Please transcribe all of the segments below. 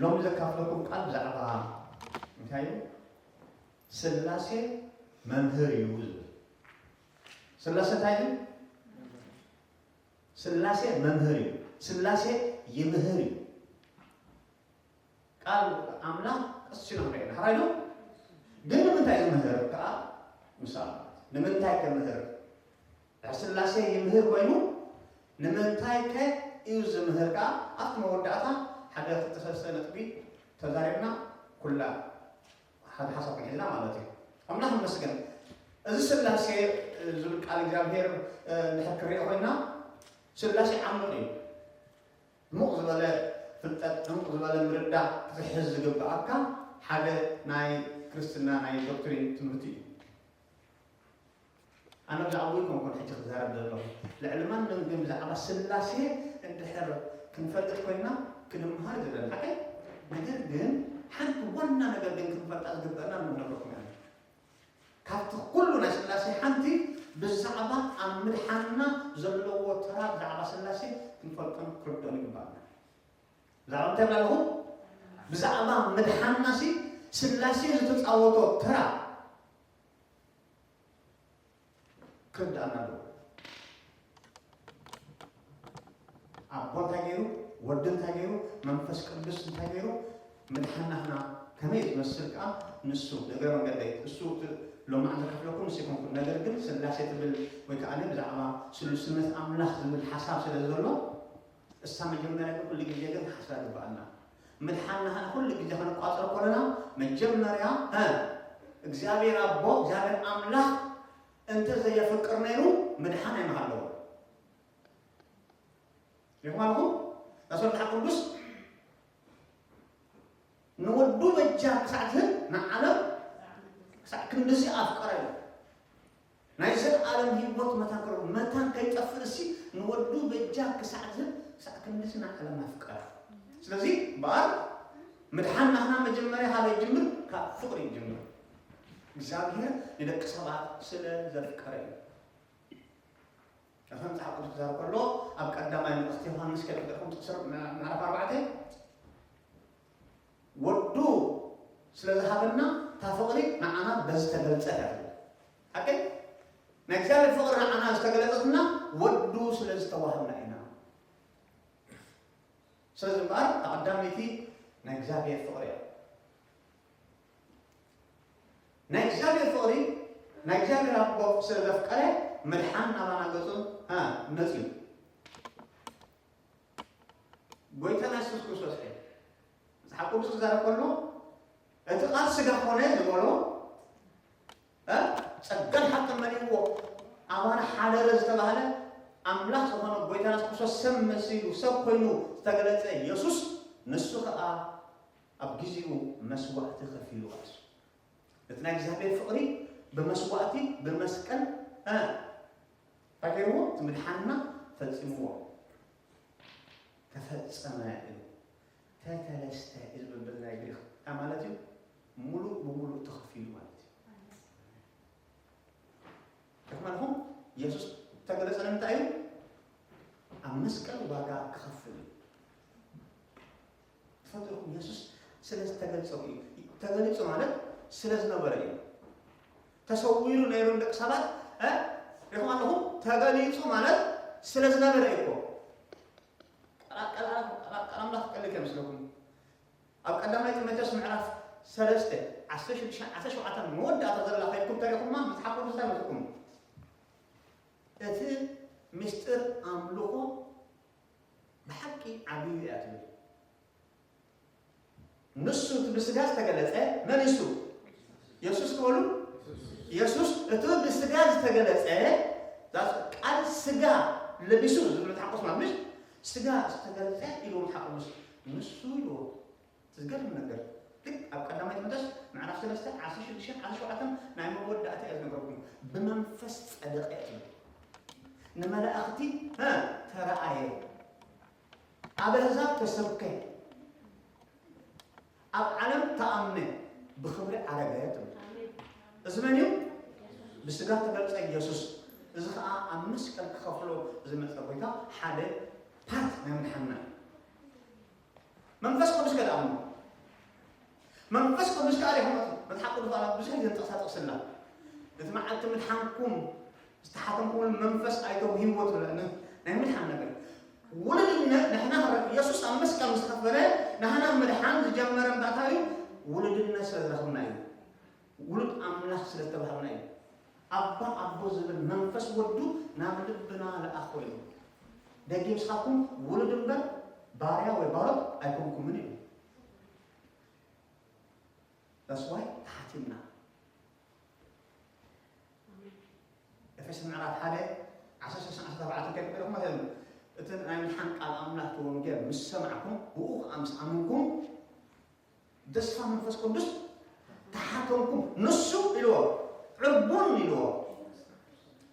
ሎሚ ዘካፍለኩም ቃል ብዛዕባ እንታይ እዩ? ስላሴ መምህር እዩ ዝብል። ስላሴ እንታይ እዩ? ስላሴ መምህር እዩ። ስላሴ ይምህር እዩ። ቃል ኣምላኽ ቀስ ኢሉ ንርኢ። ሓራይ ዶ? ግን ንምንታይ ዝምህር ከዓ? ምሳሌ ንምንታይ ከምህር? ስላሴ ይምህር ኮይኑ ንምንታይ ከ እዩ ዝምህር ከዓ ኣብቲ መወዳእታ ሓደ ክልተ ሰለስተ ነጥቢ ተዛሪብና ኩላ ሓደ ሓሳብ ክንሕዝና ማለት እዩ። ኣምላኽ ይመስገን። እዚ ስላሴ ዝብል ቃል እግዚኣብሔር እንድሕር ክሪኦ ኮይና ስላሴ ዓሙቕ እዩ። ዕሙቕ ዝበለ ፍልጠት፣ ዕሙቕ ዝበለ ምርዳእ ክትሕዝ ዝግብኣካ ሓደ ናይ ክርስትና ናይ ዶክትሪን ትምህርቲ እዩ። ኣነ ብዛዕባ እውን ኮንኮን ሕጂ ክዛረብ ዘለኹ ልዕሊ ማንም ግን ብዛዕባ ስላሴ እንድሕር ክንፈልጥ ኮይና ክንምሃር ዘለና ሓቀ። ነገር ግን ሓንቲ ዋና ነገር ግን ክንፈልጣ ዝግበአና ንነግረኩም ኢና። ካብቲ ኩሉ ናይ ስላሴ ሓንቲ ብዛዕባ ኣብ ምድሓንና ዘለዎ ተራ ብዛዕባ ስላሴ ክንፈልጦን ክንርድኦን ይግባእና። ብዛዕባ እንታይ ኣለኹ? ብዛዕባ ምድሓንና ሲ ስላሴ ዝተፃወቶ ተራ ክርዳእና ኣለዎ። ኣቦ እንታይ ገይሩ፣ ወዲ እንታይ ገይሩ፣ መንፈስ ቅዱስ እንታይ ገይሩ፣ ምድሓናትና ከመይ ዝመስል ከዓ ንሱ እግረ መንገደይ እሱ ሎማዕ ዘካፍለኩም ንሱ ይኮንኩን። ነገር ግን ስላሴ ትብል ወይ ከዓ ብዛዕባ ስሉስነት ኣምላኽ ዝብል ሓሳብ ስለ ዘሎ እሳ መጀመርያ ግን ኩሉ ግዜ ግን ሓስራ ግባኣና ምድሓናና ኩሉ ግዜ ከነቋፅሮ ከለና መጀመርያ እግዚኣብሔር ኣቦ እግዚኣብሔር ኣምላኽ እንተ ዘየፍቅር ነይሩ ምድሓን ኣይምሃለዎ። ይኹም ኣለኹ ናሶ መጽሓፍ ቅዱስ ንወዱ በጃ ክሳዕ ዝህብ ንዓለም ክሳዕ ክንድዚ ኣፍቀረ እዩ። ናይ ዘለኣለም ህይወት መታን ክረኽቡ መታን ከይጠፍእ እሲ ንወዱ በጃ ክሳዕ ዝህብ ክሳዕ ክንድዚ ንዓለም ኣፍቀረ። ስለዚ በኣር ምድሓን ናህና መጀመርያ ካበይ ይጅምር? ካብ ፍቕሪ ይጅምር። እግዚኣብሔር ንደቂ ሰባት ስለ ዘፍቀረ እዩ። ከፈ መጽሓፍ ቅዱስ ክዛረብ ከሎ ኣብ ቀዳማይ መልእኽቲ ዮሃንስ ከልክልኩም ጥቅስር ምዕራፍ ኣርባዕተ ወዱ ስለ ዝሃበና እታ ፍቕሪ ንዓና በዚ ተገልጸት እያ ትብል። ሓቂ ናይ እግዚኣብሔር ፍቕሪ ንዓና ዝተገለጸትና ወዱ ስለ ዝተዋህብና ኢና። ስለዚ እምበኣር እታ ቀዳመይቲ ናይ እግዚኣብሔር ፍቕሪ እያ። ናይ እግዚኣብሔር ፍቕሪ ናይ እግዚኣብሔር ኣቦ ስለ ዘፍቀረ ምድሓን ናባና ገጹ መጽዩ። ጎይታና የሱስ ክርስቶስ እዩ። መጽሓፍ ቅዱስ ክዛረብ ከሎ እቲ ቃል ስጋ ኾነ ዝበሎ እ ጸጋን ሓቅን መሊእዎ ኣባና ሓደረ ዝተባህለ ኣምላኽ ዝኾነ ጎይታና የሱስ ክርስቶስ ሰብ መሲሉ ሰብ ኮይኑ ዝተገለጸ የሱስ ንሱ ኸኣ ኣብ ግዜኡ መስዋእቲ ከፊሉ ኣሱ እቲ ናይ እግዚኣብሔር ፍቕሪ ብመስዋእቲ ብመስቀል እ እንታይ ገይርዎ? እቲ ምድሓንና ፈጺምዎ። ተፈጸመ እዩ። ተተለስተ እዩ ዝብል ናይ ግሪክ እንታይ ማለት እዩ? ሙሉእ ብሙሉእ ተኸፊሉ ማለት እዩ። ከማልኹም የሱስ ተገለጸ ንምንታይ እዩ? ኣብ መስቀል ዋጋ ክኸፍል እዩ። ትፈልጡ ኢኹም የሱስ ስለ ዝተገልጸ እዩ። ተገሊጹ ማለት ስለ ዝነበረ እዩ። ተሰዊሩ ነይሩ ንደቂ ሰባት እ ሪኹም ኣለኹም ተገሊጹ ማለት ስለ ዝነበረ እዩ እኮ። ቃል ኣምላኽ ክቀልል ከመስለኩም ኣብ ቀዳማይ ጢሞቴዎስ ምዕራፍ ሰለስተ ዓሰርተ ሽዱሽተ ዓሰርተ ሸውዓተ መወዳእታ ዘላ ከይድኩም ተሪኹማ መጽሓፍ ቅዱስ እንታይ መስልኩም? እቲ ምስጢር ኣምልኾ ብሓቂ ዓብዩ እያ ትብል። ንሱ እቲ ብስጋ ዝተገለጸ መን እሱ? የሱስ ክበሉ የሱስ እቲ ብስጋ ዝተገለጸ ቃል ስጋ ለቢሱ ዝብል መጽሓፍ ቅዱስ ማለት ስጋ ዝተገለጸ ኢሉ መጽሓፍ ቅዱስ ንሱ ኢልዎ ዝገርም ነገር ልክ ኣብ ቀዳማይ ጢሞቴዎስ ምዕራፍ ሰለስተ ዓሰርተ ሽዱሽተ ዓሰርተ ሸውዓተ ናይ መወዳእታ እየ ዝነገርኩም ብመንፈስ ጸደቀ እየ ትብል ንመላእኽቲ ተረኣየ ኣብ ኣህዛብ ተሰብከ ኣብ ዓለም ተኣምነ ብኽብሪ ዓረገ ትብል እዚ መን እዩ ብስጋ ተገልጸ ኢየሱስ እዚ ከዓ ኣብ መስቀል ክኸፍሎ ዝመፀ ጎይታ ሓደ ፓርት ናይ ምድሓንና እዩ መንፈስ ቅዱስ ከደኣምኑ መንፈስ ቅዱስ ከኣ ዲኹም መጽሓፍ ቅዱስ ኣላ ብዙሕ ግዜ ንጠቕሳ ጠቕስላ። እቲ መዓልቲ ምድሓንኩም ዝተሓተምኩምሉ መንፈስ ኣይተውሂብዎ ትብለኒ። ናይ ምድሓን ነገር ውሉድነት ንሕና ክንረክብ ኢየሱስ ኣብ መስቀል ምስ ከፈለ ናህና ምድሓን ዝጀመረ እምባታ እዩ። ውሉድነት ስለ ዝረኽብና እዩ። ውሉድ ኣምላኽ ስለ ዝተባህልና እዩ። ኣባ ኣቦ ዝብል መንፈስ ወዱ ናብ ልብና ለኣኾ እዩ። ደጊም ስኻትኩም ውሉድ እምበር ባርያ ወይ ባሮት ኣይኮንኩምን እዩ። That's why ተሓቲምና። ኤፌሶን ምዕራፍ ሓደ ዓሰርተ ሽዱሽተ ዓሰርተ ኣርባዕተ ከይዱ ከለኹም ማለት እዩ። እቲ ናይ ምድሓን ቃል ኣምላኽ እቲ ወንጌል ምስ ሰማዕኩም ብኡ ከዓ ምስ ኣመንኩም ተስፋ መንፈስ ቅዱስ ተሓተምኩም። ንሱ ኢልዎ ዕርቡን ኢልዎ።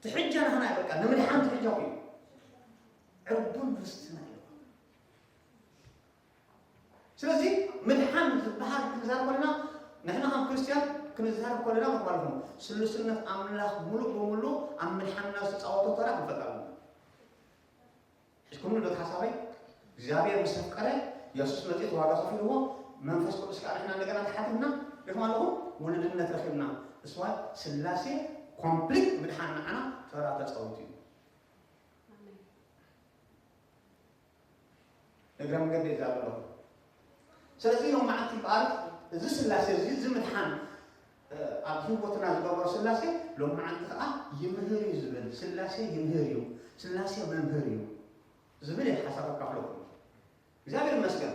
ትሕጃ ናህና በቃ ንምድሓን ትሕጃ እዩ። ዕርቡን ርስትና ኢልዎ። ስለዚ ምድሓን ዝበሃል ክንዛረብ ከለና ንሕና ከም ክርስትያን ክንዛረብ ከለና ማለት ነው ስሉስነት ኣምላኽ ሙሉእ በሙሉ ኣብ ምድሓንና ዝተፃወቶ ተራ ክንፈልጥ ኣለና። ሕዝኩም ንዶ ሓሳበይ እግዚኣብሔር ምስ ኣፍቀረ የሱስ መጺኡ ዋጋ ከፊልዎ መንፈስ ቅዱስ ከዓ ንሕና እንደገና ተሓቲምና ርሕም ኣለኹ ውልድነት ረኺብና እስዋ ስላሴ ኮምፕሊት ምድሓን ንዓና ተራ ተፃዊቱ እዩ። እግረ መንገዲ እዛ ኣለኹ። ስለዚ ሎም መዓልቲ በዓል እዚ ስላሴ እዚ እዚ ምድሓን ኣብ ህይወትና ዝገበሮ ስላሴ ሎም መዓልቲ ከዓ ይምህር እዩ ዝብል ስላሴ ይምህር እዩ ስላሴ መምህር እዩ ዝብል እየ ሓሳብ ኣካፍለኩም። እግዚኣብሔር ይመስገን።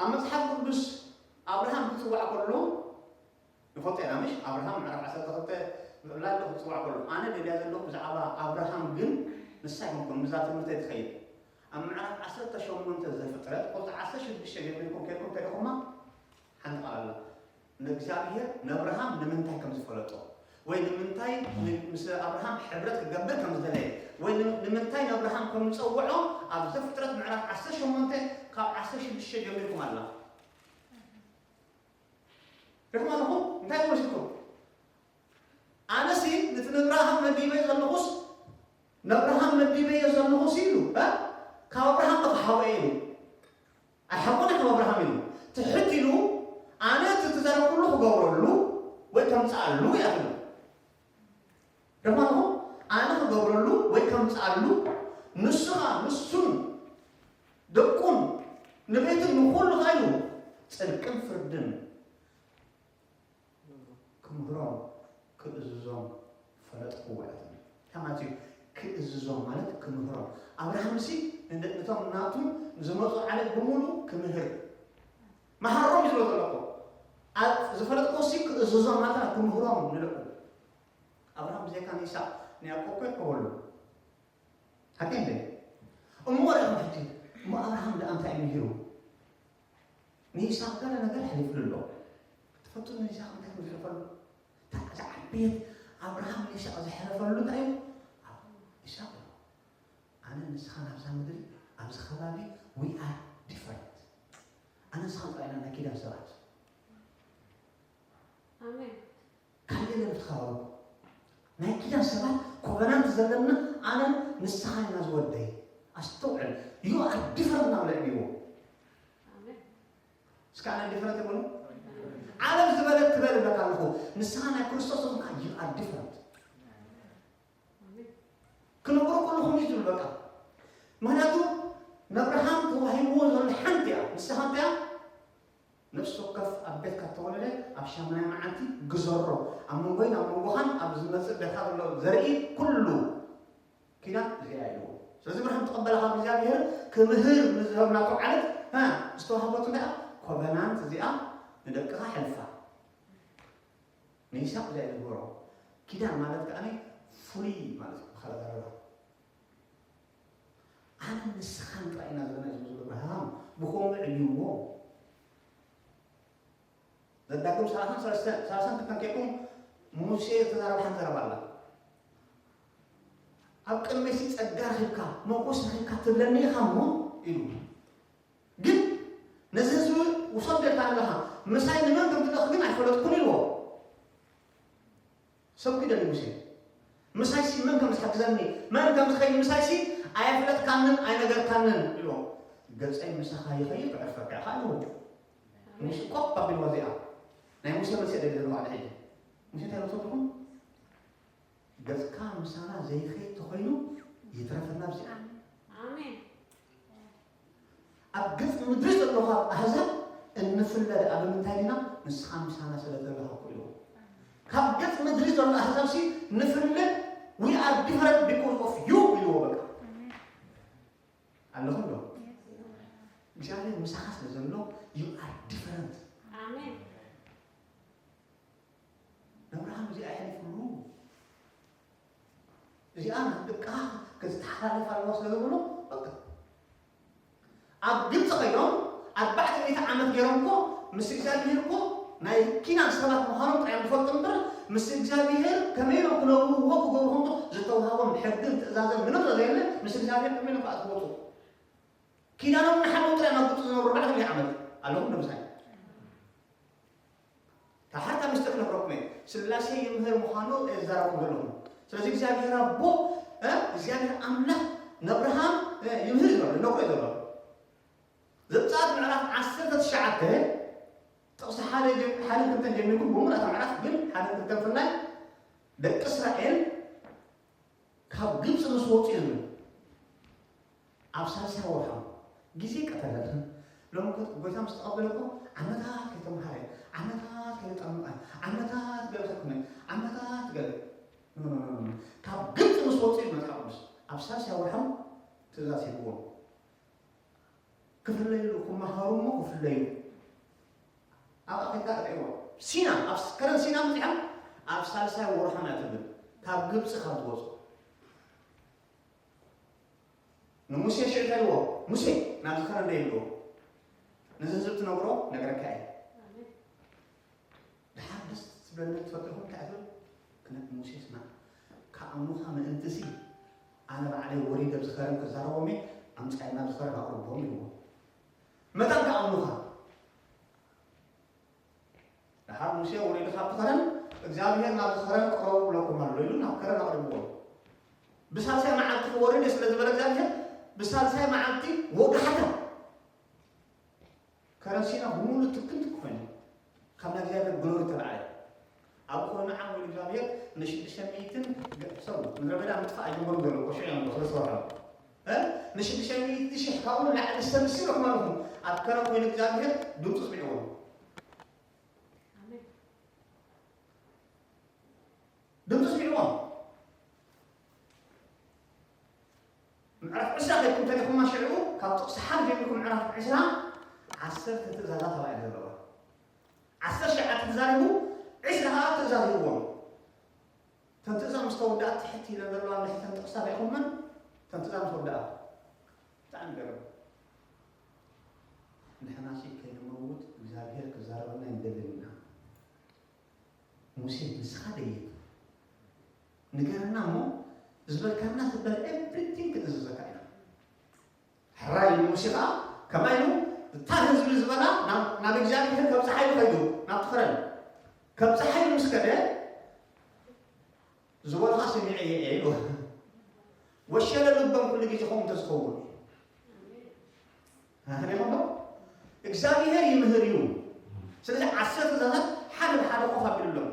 ኣብ መጽሓፍ ቅዱስ ኣብርሃም ክጽዋዕ ከሎ ንፈልጦ ኢና ምሽ ኣብርሃም ምዕራፍ ዓሰርተ ክልተ ምዕላል ክጽዋዕ ከሎ ኣነ ደልያ ዘለኹ ብዛዕባ ኣብርሃም ግን ንሳ ይኮንኩም ምዛ ትምህርተይ ትኸይድ ኣብ ምዕራፍ ዓሰርተ ሸሞንተ ዘፍጥረት ቁጽሪ ዓሰርተ ሽዱሽተ ጀሚርኩም ከይድኩም ተሪኹማ ሓንቲ ቃል ኣላ ንእግዚኣብሔር ንኣብርሃም ንምንታይ ከም ዝፈለጦ ወይ ንምንታይ ምስ ኣብርሃም ሕብረት ክገብር ከም ዝደለየ ወይ ንምንታይ ንኣብርሃም ከም ዝፀውዖ ኣብ ዘፍጥረት ምዕራፍ ዓሰርተ ሸሞንተ ካብ ዓሰርተ ሽዱሽተ ጀሚርኩም ኣላ ርሕም ኣለኹም እንታይ ወሲድኩም ኣነሲ ነቲ ንኣብርሃም መዲበዮ ዘለኹስ ንኣብርሃም መዲበዮ ዘለኹስ ኢሉ ካብ ኣብርሃም ተፈሓወ ኢሉ ኣይሓቁን ከም ኣብርሃም ኢሉ ትሕት ኢሉ ኣነ እቲ ትዘረብኩሉ ክገብረሉ ወይ ከምፅኣሉ ያትሉ ደማኹ ኣነ ክገብረሉ ወይ ከምፅኣሉ ንሱ ከዓ ንሱን ደቁን ንቤትን ንኩሉ ከዓ ኢሉ ፅድቅን ፍርድን ክምህሮም ክእዝዞም ፈለጥክዎ ኢኹም። ከማቲ ክእዝዞም ማለት ክምህሮም። ኣብርሃምሲ ንደ- ነቶም ናቱ ንዝመፁ ዓሌት ብምሉእ ክምህር መሃሮም እዩ ዝብሎ ዘሎ እኮ። ኣብ ዝፈለጥክዎ ሲ ክእዝዞም ማለት ክምህሮም ንደቁ። ኣብርሃም ብዘይካ ንይስሐቅ ንያዕቆብ እኮ ይርከበሉ። ሓቂ እንደ እሞ ርኢኹም ሕጂ እሞ ኣብርሃም ደኣ እንታይ እዩ ምሂሩ? ንይስሐቅ ገለ ነገር ኣሕሊፍሉ ኣሎ። ትፈልጡ ንይስሐቅ እንታይ ከም ዘሕለፈሉ? እታ ዝዓበየት ኣብርሃም ንይስሐቅ ዘሕለፈሉ እንታይ እዩ? ይስሐቅ እዩ። ኣነ ንስኻ ናብዛ ምድሪ ኣብዚ ከባቢ we are different። ኣነ ንስኻ ጥራይ ኢና ናይ ኪዳን ሰባት። ኣሜን። ካልእ የለን እቲ ከባቢ ናይ ኪዳን ሰባት ኮቨናንት ዘለና ኣነን ንስኻ ኢና ዝወደይ ኣስተውዕል you are different ናብ ልዕሊዎ እስካ ኣነ ዲፈረንት ይኮኑ ዓለም ዝበለት ትበል እብለካ ኣለኹ ንስኻ ናይ ክርስቶስ ዝኾንካ you are different ክነግሮ ከለኹም እዩ ዝብል በቃ ምክንያቱ ነብርሃም ተዋሂብዎ ዘሎ ሓንቲ እያ ንስኻ እንታይ ነፍሲ ወከፍ ኣብ ቤትካ እተወለደ ኣብ ሻሙናይ መዓልቲ ግዘሮ ኣብ መንጎይን ኣብ መንጎኻን ኣብ ዝመፅእ ቤትካ ዘሎ ዘርኢ ኩሉ ኪዳን እዚኣ ኢልዎ ስለዚ ብርሃን ተቐበለ ካብ እግዚኣብሔር ክምህር ንዝህብ ናቱ ዓለት ዝተዋህበቱ እንታይ ኮቨናንት እዚኣ ንደቅኻ ሕልፋ ንይስሐቅ እዚኣ ዝግበሮ ኪዳን ማለት ከዓ ፍሉይ ማለት እዩ ብካልእ ኣረዳ ኣነ ንስኻን ጥራይ ኢና ዘለና እዩ ዝብል ብርሃን ብኸምኡ ዕብይዎ ዘዳግም ሰላሳን ሰላሳን ክልተን ከይድኩም ሙሴ ዝተዛረበ ሓንቲ ዘረባ ኣላ ኣብ ቅድመይሲ ጸጋ ረኺብካ ሞጎስ ረኺብካ ትብለኒ ኢኻ እሞ ኢሉ ግን ነዚ ህዝቢ ውሰዶ ኢልካ ኣለኻ ምሳይ ንመን ከም ትልእኽ ግን ኣይፈለጥኩን ኢልዎ ሰብ ኪደል ሙሴ ምሳይሲ መን ከም ዝሕግዘኒ መን ከም ዝኸይድ ምሳይሲ ኣየፍለጥካንን ኣይነገርካንን ኢልዎ ገጸይ ምሳኻ ይኸይድ ክዕርፈካ ኢኻ ኢልዎ ሙሴ ቆብ ኣቢልዋ እዚኣ ናይ ሙሴ መልሲ ደሊ ዘለዋ ሕጂ ሙሴ እንታይ ኢሉ ትብልኩም? ገጽካ ምሳና ዘይኸይድ ተኾይኑ ይትረፈና ብዚኣ። ኣሜን። ኣብ ገጽ ምድሪ ዘለኹ ኣህዛብ እንፍለ ደኣ ብምንታይ ኢና? ንስኻ ምሳና ስለ ዘለኻ እኮ ኢልዎ። ካብ ገጽ ምድሪ ዘሎ ኣህዛብ ሲ ንፍለ we are different because of you ኢልዎ በቃ። ኣለኹም ዶ? እግዚኣብሔር ምሳኻ ስለ ዘሎ you are different። ኣሜን። ነብርሃም እዚኣ የሕሊፍሉ እዚኣ ናብ ደቅኻ ክትተሓላለፍ ኣለዋ ስለ ዝብሎ በቃ ኣብ ግብፂ ከይዶም ኣርባዕተ ሚእቲ ዓመት ገይሮም እኮ ምስ እግዚኣብሔር እኮ ናይ ኪናን ሰባት ምዃኖም ጥራይ ዝፈልጡ እምበር ምስ እግዚኣብሔር ከመይ ኢሎም ክነብርዎ ክገብሩ ከምቶ ዝተዋሃቦም ሕግን ትእዛዘን ምንም ስለዘየለ ምስ እግዚኣብሔር ከመይ ኢሎም ከዓ ትወፁ ኪዳኖም እናሓለዉ ጥራይ ናብ ግብፂ ዝነብሩ ኣርባዕተ ሚእቲ ዓመት ኣለኹም ንምሳይ ታሓርታ ምስጢር ክነግረኩም እየ ስላሴ ይምህር ምዃኑ እዛረብኩም ዘለኹም ስለዚ እግዚኣብሔር ኣቦ እግዚኣብሔር ኣምላኽ ነብርሃም ይምህር ዘሎ ነግሮ ዘሎ ዘብፃት ምዕራፍ ዓሰርተ ትሽዓተ ጥቕሲ ሓደ ሓደ ክልተን ጀሚርኩም ብምሉእ እታ ምዕራፍ ግን ሓደ ክልተን ፍላይ ደቂ እስራኤል ካብ ግብፂ ምስ ወፁ እዮም ኣብ ሳልሳይ ወርሖም ግዜ ቀተለልና ሎም ጎይታ ምስ ተቐበለ እኮ ዓመታት ከይተምሃረ ዓመታት ከይተጠመቐ ዓመታት ገለ ከይኮነ ዓመታት ገለ ካብ ግብፂ ምስ ወፁ እዩ መፅሓፍ ቅዱስ ኣብ ሳልሳይ ወርሖም ትእዛዝ ሂብዎም ክፍለዩ ክመሃሩ እሞ ክፍለዩ ኣብ ኣፍሪካ እሪእዎ ሲና ኣብ ከረን ሲና መፅሓፍ ኣብ ሳልሳይ ወርሖም እያ ትብል ካብ ግብፂ ካብ ዝወፁ ንሙሴ ሽዕተልዎ ሙሴ ናብ ዝኸነ ደይብልዎ ነዚ ህዝብ ትነግሮ ነገረካ እየ ድሓር ደስ ትብለኒ ትፈልጥኹም እንታይ ትብል ክነት ሙሴ ስማ ከኣምኑኻ ምእንትሲ ኣነ ባዕለይ ወሪደ ብዝኸረን ክዛረቦም እየ ኣምፃይ ናብ ዝኸረን ኣቕርቦም ይልዎ መታን ከኣምኑኻ ደሓር ሙሴ ወሪዱ ካብ ትኸረን እግዚኣብሔር ናብ ዝኸረን ቅረቡ ብለኩም ኣሎ ኢሉ ናብ ከረን ኣቕርብዎ ብሳልሳይ መዓልቲ ክወርድ ስለ ዝበለ እግዚኣብሔር ብሳልሳይ መዓልቲ ወጋሕታ ከረን ሲና ብሙሉ ትክልቲ ክኾይኑ ካብ ናይ እግዚኣብሔር ግሎሪ ተባዕለ ኣብ ዝኾነ ዓም ወይሉ እግዚኣብሔር ንሽዱሽተ ሚእትን ሰብ ምድረ በዳ ምጥፋእ ኣይጀመሩ ዘሎ ቆሾ እዮም ስለዝተባህሉ ንሽዱሽተ ሚእቲ ሽሕ ካብኡ ንላዕሊ ሰብሲበኩም ኣለኹም ኣብ ከረን ኮይኑ እግዚኣብሔር ድምፁ ስሚዕዎም ድምፁ ስሚዕዎም ምዕራፍ ዕስራ ከይድኩም ተሪኹማ ሽዑ ካብ ጥቕሲ ሓደ ጀሚርኩም ምዕራፍ ዕስራ ዓሰርተ ትእዛዛት ተባሂሉ ዘለዋ ዓሰርተ ሸዓተ ተዛሪቡ ዕስራ ከዓ ትእዛዝ ይህዎም ተን ትእዛዝ ምስ ተወዳኣ ትሕት ኢለን ዘለዋ ንሕተን ጥቕሳ ሪኹመን ተን ትእዛዝ ምስ ተወዳኣ ብጣዕሚ ገርም ንሕናሲ ከይንመውት እግዚኣብሔር ክዛረበና ይደልን ኢና ሙሴ ንስኻ ደይብ ንገረና እሞ ዝበልካና ዝበል everything ክንእዘዘካ ኢና ሕራይ ሙሴ ከዓ ከማይ ኢሉ እታ ህዝቢ ዝበላ ናብ እግዚኣብሔር ከብፅሓ ኢሉ ከይዱ ናብ ትኽረን ከብፅሓ ኢሉ ምስ ከደ ዝበልኻ ሰሚዐ እየ ኢሉ ወሸለ ልቦም ኩሉ ግዜ ከምኡ እንተዝኸውን ሪኹም እግዚኣብሔር ይምህር እዩ ስለዚ ዓሰርተ ትእዛዛት ሓደ ብሓደ ኮፍ ኣቢሉሎም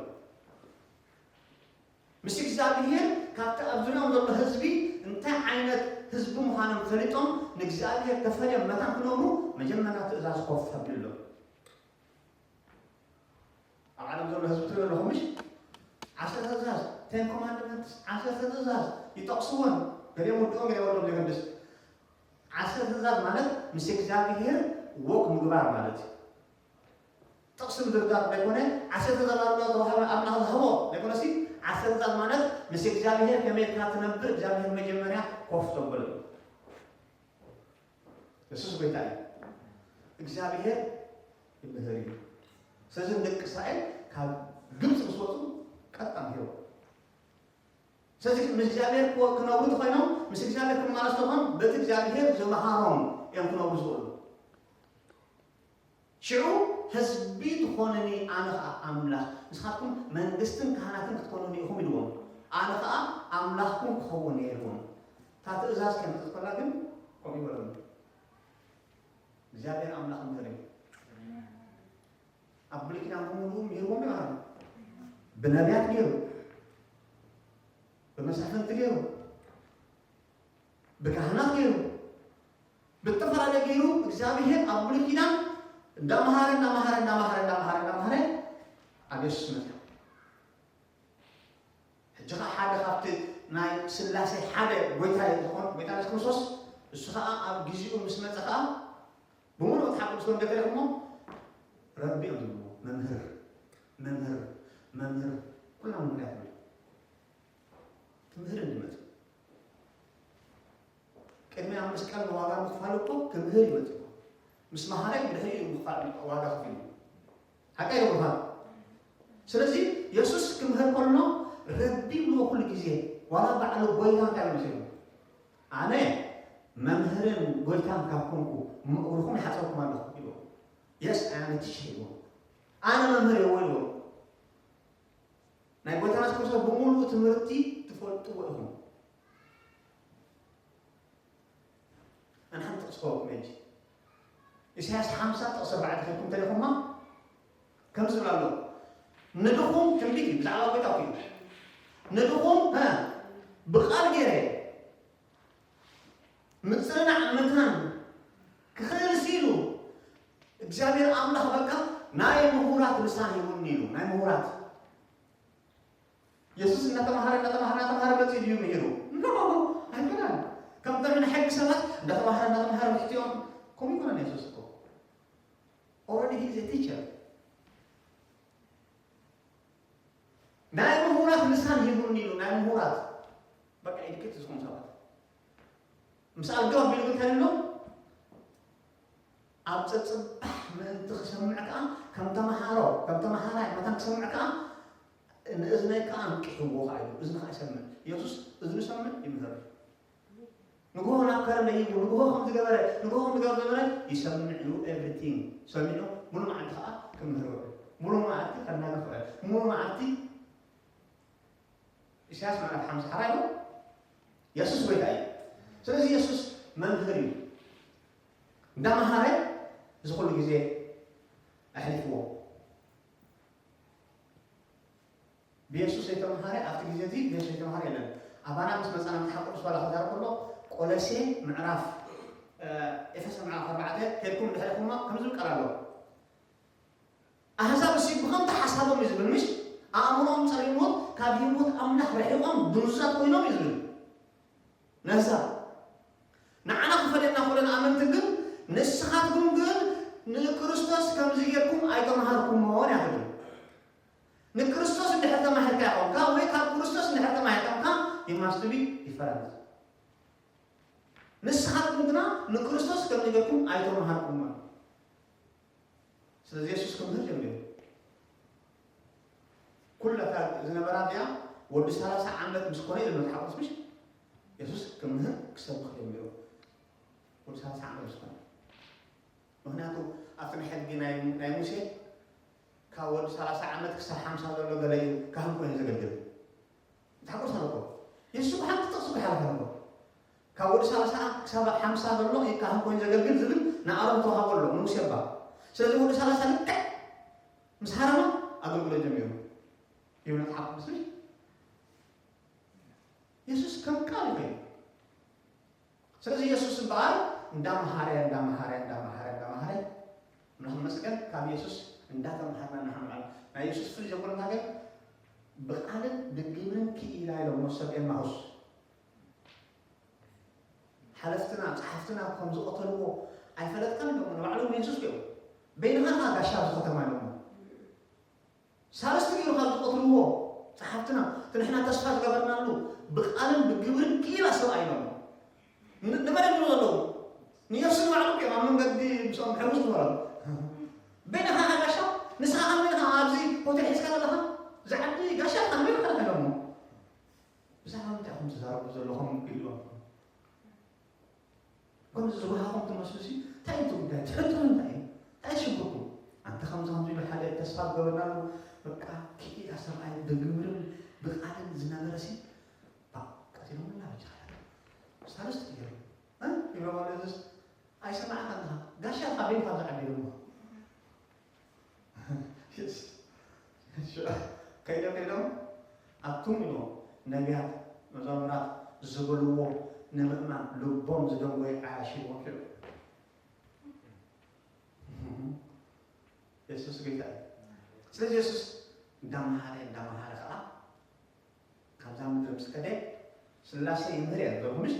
ምስ እግዚኣብሔር ካብቲ ኣብ ዙሪኦም ዘሎ ህዝቢ እንታይ ዓይነት ህዝቢ ምዃኖም ፈሊጦም ንእግዚኣብሔር ተፈልዮም መታን ክነብሩ መጀመርያ ትእዛዝ ኮፍ ኣቢሉሎም ኣብ ዓለም ዘሎ ህዝቢ ትሪኦ ኣለኹም ምሽ ዓሰርተ ትእዛዝ ten commandments ዓሰርተ ትእዛዝ ይጠቕስወን ገሊኦም ወድኦም ገሊኦም ወዶም የገድስ ዓሰርተ ትእዛዝ ማለት ምስ እግዚኣብሔር ወክ ምግባር ማለት እዩ ጥቕሲ ምድርዳር ዘይኮነ ዓሰርተ ትእዛዝ ኣሎ ተባሃበ ኣምላኽ ዝሃቦ ዘይኮነሲ ዓሰርተ ትእዛዝ ማለት ምስ እግዚኣብሔር ከመይ ኢልካ ትነብር እግዚኣብሔር መጀመርያ ኮፍ ዘበለ የሱስ ጎይታ እዩ እግዚኣብሔር ይምህር እዩ ስለዚ ንደቂ እስራኤል ካብ ግብፂ ምስ ወፁ ቀጣም ሂሮ ስለዚ ምስ እግዚኣብሔር ክነብሩ ተኮይኖም ምስ እግዚኣብሔር ክመላለሱ ተኮን በቲ እግዚኣብሔር ዝመሃሮም እዮም ክነብሩ ዝኽእሉ ሽዑ ህዝቢ ትኾኑኒ ኣነ ኸዓ ኣምላኽ ንስኻትኩም መንግስትን ካህናትን ክትኮኑኒ ኢኹም ኢልዎም ኣነ ኸዓ ኣምላኽኩም ክኸውን እየ ኢልዎም እታ ትእዛዝ ከምፅእ ከላ ግን ከምኡ ይበሎም እግዚኣብሔር ኣምላኽ ምህር እዩ ኣብ ብሉይ ኪዳን ብምሉኡ ምሂርዎም ይበሃል። ብነቢያት ገይሩ፣ ብመሳፍንቲ ገይሩ፣ ብካህናት ገይሩ፣ ብተፈላለየ ገይሩ እግዚኣብሔር ኣብ ብሉይ ኪዳን እንዳመሃረ እንዳመሃረ እንዳመሃረ እንዳመሃረ እንዳመሃረ ኣብ የሱስ መፅኣ። ሕጂ ኸዓ ሓደ ካብቲ ናይ ስላሴ ሓደ ጎይታ ዝኾነ ጎይታ የሱስ ክርስቶስ እሱ ኸዓ ኣብ ግዜኡ ምስ መፀ ኸዓ ብምሉእ መፅሓፍ ቅዱስ ከም ደገለ እሞ ረቢ እዮም ዝብልዎ። መምህር መምህር መምህር ኩሎም መምህር እዮም። ትምህር እንዲመፁ ቅድሚ ኣብ መስቀል ዋጋ ምኽፋል እኮ ክምህር ይመፅእ። ምስ መሃረ ብድሕሪኡ እዩ ምኽፋል ዋጋ ከፊሉ። ሓቀይ ዶ ምዃን? ስለዚ የሱስ ክምህር ከሎ ረቢ ይብልዎ ኩሉ ግዜ። ዋላ ባዕሉ ጎይታ እንታይ መሲሉ? ኣነ መምህርን ጎይታን ካብ ኮንኩ እሞ እግርኹም ይሓፀብኩም ኣለኹ ኢልዎ። የስ ኣነ ቲቸር ኢልዎ። ኣነ መምህር እየ ኢልዎ። ናይ ጎይታና የሱስ ክርስቶስ ብምሉእ ትምህርቲ ትፈልጥዎ ኢኹም። ኣነ ሓንቲ ጥቕሲ ክህበኩም ሕጂ። ኢሳያስ ሓምሳ ጥቕሲ ኣርባዕተ ሒዝኩም እንተሪኹማ ከምዚ ዝብል ኣሎ። ንድኹም ትንቢት እዩ፣ ብዛዕባ ጎይታ እኮ እዩ። ንድኹም እ ብቓል ገይረ ምጽንናዕ ምትናን ክኽእል ሲሉ እግዚኣብሔር ኣምላኽ በቃ ናይ ምሁራት ልሳን ይሁን ኢሉ። ናይ ምሁራት የሱስ እናተማሃረ እናተማሃረ እናተማሃረ መፂኡ ድዩ ምሂሩ? ኖ ኣይኮነን። ከምቶም ናይ ሕጊ ሰባት እንዳተማሃረ እንዳተማሃረ ብሕቲኦም ከምኡ ይኮነን። የሱስ እኮ already he is a teacher። ናይ ምሁራት ልሳን ሂቡኒ ኢሉ። ናይ ምሁራት በቃ ኤዱኬት ዝኾኑ ሰባት ምስ ኣልገብ ኣቢሉ ግን እንታይ ኣሎ? ኣብ ጸጽባሕ ምእንቲ ክሰምዕ ከኣ ከም ተመሃሮ ከም ተመሃራይ መታን ክሰምዕ ከኣ ንእዝነይ ከኣ ኣንቂሕዎ ከኣ ኢሉ። እዝኒ ከኣ ይሰምዕ። የሱስ እዝኒ ሰምዕ ይምህር። ንግሆ ናብ ከረን ለይብሉ፣ ንግሆ ከም ዝገበረ፣ ንግሆ ከም ዝገበረ ይሰምዕ እዩ። ኤቭሪቲንግ ሰሚዑ ሙሉ መዓልቲ ከኣ ክምህር ውዕል። ሙሉ መዓልቲ ከናግፍ ውዕል። ሙሉ መዓልቲ ኢሳያስ ምዕራፍ ሓምሳ ሓራይ ነው። የሱስ ጎይታ እዩ። ስለዚህ የሱስ መምህር እዩ። እንዳመሃረ እዚ ኩሉ ግዜ ኣሕሊፍዎ። ብየሱስ ዘይተምሃረ ኣብቲ ግዜ እዚ ብየሱስ ዘይተምሃረ የለን። ኣባና ምስ መጻና መጽሓፍ ቅዱስ ባላ ክዛረብ ከሎ ቆለሴ ምዕራፍ ኤፌሶ ምዕራፍ ኣርባዕተ ከድኩም ድሕሪኹማ ከም ዝብል ቃል ኣሎ። ኣህዛብ እሲ ብኸምቲ ሓሳቦም እዩ ዝብል ምሽ ኣእምሮም ጸሊሞት ካብ ህይወት ኣምላኽ ርሒቖም ድንዙዛት ኮይኖም እዩ ዝብል። ነዛ ንዓና ክፈደና ኩለን ኣመንቲ ግን ንስኻትኩም ግን ንክርስቶስ ከምዚ ጌርኩም ኣይተማሃርኩሞን እያ ትብል። ንክርስቶስ እንድሕር ተማሂርካ ኢኹምካ ወይ ካብ ክርስቶስ እንድሕር ተማሂርካምካ you must be different። ንስኻትኩም ግና ንክርስቶስ ከምዚ ጌርኩም ኣይተማሃርኩሞን። ስለዚ የሱስ ክምህር ጀሚሩ። ኩላ እታ ዝነበራ እዚኣ ወዲ ሰላሳ ዓመት ምስ ኮነ ኢሉ መጽሓፍ ቅዱስ ምሽ የሱስ ክምህር ክሰብኽ ጀሚሩ። ወዲ ሰላሳ ዓመት ምስ ኮነ ምክንያቱ ኣብቲ ናይ ሕጊ ናይ ሙሴ ካብ ወዲ ሰላሳ ዓመት ክሳብ ሓምሳ ዘሎ ገለ እዩ ካህን ኮይኑ ዘገልግል። እንታይ ሓጎስ ኣለዎ? የሱስ ብሓንቲ ጥቕሲ ክሓልፍ ኣለዎ። ካብ ወዲ ሰላሳ ክሳብ ሓምሳ ዘሎ እዩ ካህን ኮይኑ ዘገልግል ዝብል ንኣሮን ተዋህቦ ኣሎ ንሙሴ እባ። ስለዚ ወዲ ሰላሳ ልክዕ ምስ ሃረማ ኣገልግሎት ጀሚሩ። ይብሉ መጽሓፍ ቅዱስ። የሱስ ከም ቃል ይኸይድ። ስለዚ የሱስ እምበኣር እንዳመሃረ እንዳመሃረ እንዳመሃረ እንዳመሃረ ኣምላኽ ይመስገን ካብ የሱስ እንዳተምሃርና ንሓምዓል። ናይ የሱስ ፍልይ ዘብሎ ነገር ብቓልን ብግብርን ክኢላ ኢሎሞ ሰብ ኤማሁስ ሓለፍትና ጸሓፍትና ከም ዝቐተልዎ ኣይፈለጥካን ኢሎሞ። ንባዕሎም የሱስ እዮም በይንኻ ኢኻ ጋሻ ኣብዚ ከተማ ኢሎሞ። ሳልስቲ ገይሩ ካብ ዝቐትልዎ ጸሓፍትና እቲ ንሕና ተስፋ ዝገበርናሉ ብቓልን ብግብርን ክኢላ ሰብኣይ ኢሎሞ። ንመን ይብሉ ኣለዉ? ንየሱስ ባዕሉ እዮም ኣብ መንገዲ ምስኦም ሕውስ ዝበሎም። በይንኻ ሓጋሻ ንስኻ ከመይ ኢኻ ኣብዚ ሆቴል ሒዝካ ዘለኻ ዝዓቢ ጋሻ ኢኻ ንመን ኢኻ ኢሎሞ። ብዛዕባ ምንታይ ኢኹም ትዛረቡ ዘለኹም ኢሎም። ከምዚ ዝወሃኹም ትመስሉ ሲ እንታይ እዩ እቲ ጉዳይ? ትሕትኡ እንታይ እዩ? እንታይ ሽግርኩም? ኣንተ ከምዚ ከምዚ ኢሉ ሓደ ተስፋ ዝገበርናሉ በቃ ክኢላ ሰብኣይ ብግብርን ብቓልን ዝነበረ ሲ ቀቲሎምና በጃ ሳልስቲ ገይሩ ይብሎም ኣሎ። እዚስ ኣይሰማዕካን ኢኻ። ጋሻ ኢኻ በይንካ ዝዓቢ ኢሎሞ። ኣቱም ኢሉ ነቢያት መዛሙራት ዝበልዎ ንምእማን ልቦም ዝደንጎየ ዓያሺ ይወክሉ። የሱስ ጌታ እዩ። ስለዚ የሱስ እንዳመሃረ እንዳመሃረ ከዓ ካብዛ ምድሪ ምስ ከደ ስላሴ ይምህር እያ ዝበልኩ ምሽ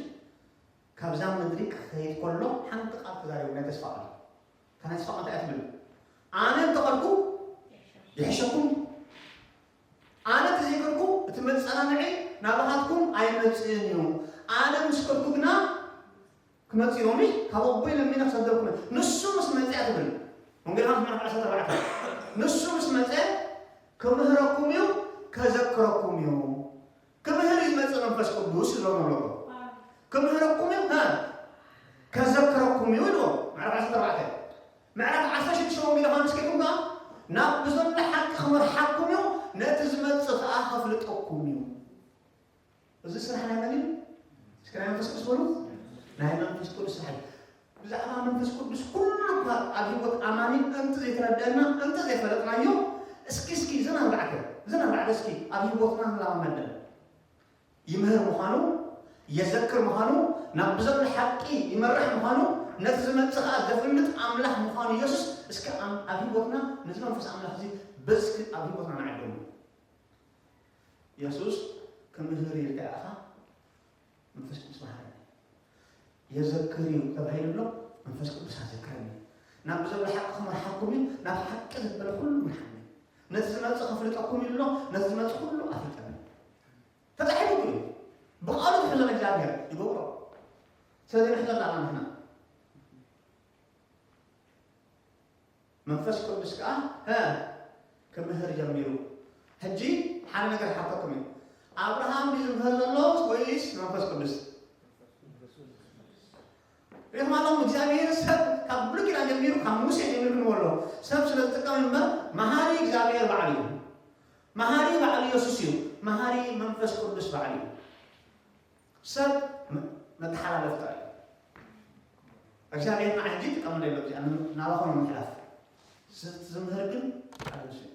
ካብዛ ምድሪ ክኸይድ ከሎ ሓንቲ ቃል ተዛሪቡ ናይ ተስፋ ቃል። እታ ናይ ተስፋ ቃል እንታይ እያ ትብል? ኣነ እንተኸድኩ ይሕሸኩም፣ ኣነ ተዘይከድኩ እቲ መጸናንዒ ናባኻትኩም ኣይመጽእን እዩ። ኣነ ምስ ከድኩ ግና ክመጽእ ኢሎምኒ ካብ ኣቦይ ለሚነ ክሰደልኩም እየ። ንሱ ምስ መጸ እያ ትብል ወንጌል ዮሃንስ ምዕራፍ ዓሰርተ ኣርባዕተ። ንሱ ምስ መጸ ክምህረኩም እዩ፣ ከዘክረኩም እዩ። ክምህር እዩ ዝመጽእ መንፈስ ቅዱስ ይብሎም ኣለዎ። ክምህረኩም እዩ፣ ከዘክረኩም እዩ ይብሎ። ምዕራፍ ዓሰርተ ኣርባዕተ። ምዕራፍ ዓሰርተ ሽዱሽተ ወንጌል ዮሃንስ ከይኩም ከኣ ናብ ብዘሎ ሓቂ ክመርሓኩም እዩ፣ ነቲ ዝመጽእ ከኣ ከፍልጠኩም እዩ። እዚ ስራሕ ናይ መን እዩ? እስኪ ናይ መንፈስ ቅዱስ በሉ። ናይ መንፈስ ቅዱስ ስራሕ እዩ። ብዛዕባ መንፈስ ቅዱስ ኩሉ እኳ ኣብ ህይወት ኣማኒ እንተ ዘይተረደአና እንተ ዘይፈለጥናዮ እስኪ እስኪ እዘን ኣርባዕተ እዘን ኣርባዕተ እስኪ ኣብ ህይወትና ንለማመደን። ይምህር ምዃኑ፣ የዘክር ምዃኑ፣ ናብ ብዘሎ ሓቂ ይመርሕ ምዃኑ፣ ነቲ ዝመጽእ ከኣ ዘፍልጥ ኣምላኽ ምዃኑ ኢየሱስ እስኪ ኣብ ኣብ ህይወትና ነዚ መንፈስ ኣምላኽ እዚ በዝኪ ኣብ ህይወትና ንዓደሙ። የሱስ ክምህር ኢልካ ኢኻ መንፈስ ቅዱስ መሃረኒ። የዘክር እዩ ተባሂሉ ኣሎ መንፈስ ቅዱስ ኣዘክረኒ። ናብ ብዘሎ ሓቂ ክመርሓኩም እዩ፣ ናብ ሓቂ ዘበለ ኩሉ ምርሓኒ። ነቲ ዝመጽእ ከፍልጠኩም ኢሉ ኣሎ፣ ነቲ ዝመጽእ ኩሉ ኣፍልጠኒ። ተጻሒፉ እዩ። ብቓሉ ዝሕዞ እግዚኣብሔር ይገብሮ። ስለዚ ንሕዞ ኣለና ንሕና። መንፈስ ቅዱስ ከኣ ሀ ክምህር ጀሚሩ። ሕጂ ሓደ ነገር ሓተኩም እዩ። ኣብርሃም ድዩ ዝምህር ዘሎ ወይስ መንፈስ ቅዱስ? ሪኢኹም ኣለኹም እግዚኣብሔር ሰብ ካብ ብሉይ ኪዳን ጀሚሩ ካብ ሙሴ ጀሚሩ ንበሎ ሰብ ስለ ዝጥቀም እምበር መሃሪ እግዚኣብሔር ባዕሉ እዩ። መሃሪ ባዕሉ የሱስ እዩ። መሃሪ መንፈስ ቅዱስ ባዕሉ እዩ። ሰብ መ- መተሓላለፍታ እዩ። እግዚኣብሔር ንዓ ሕጂ ይጥቀመሉ የሎ እዚኣ ናባኹም ንምሕላፍ። ዝ- ዝምህር ግን ሓደ ንሱ እዩ።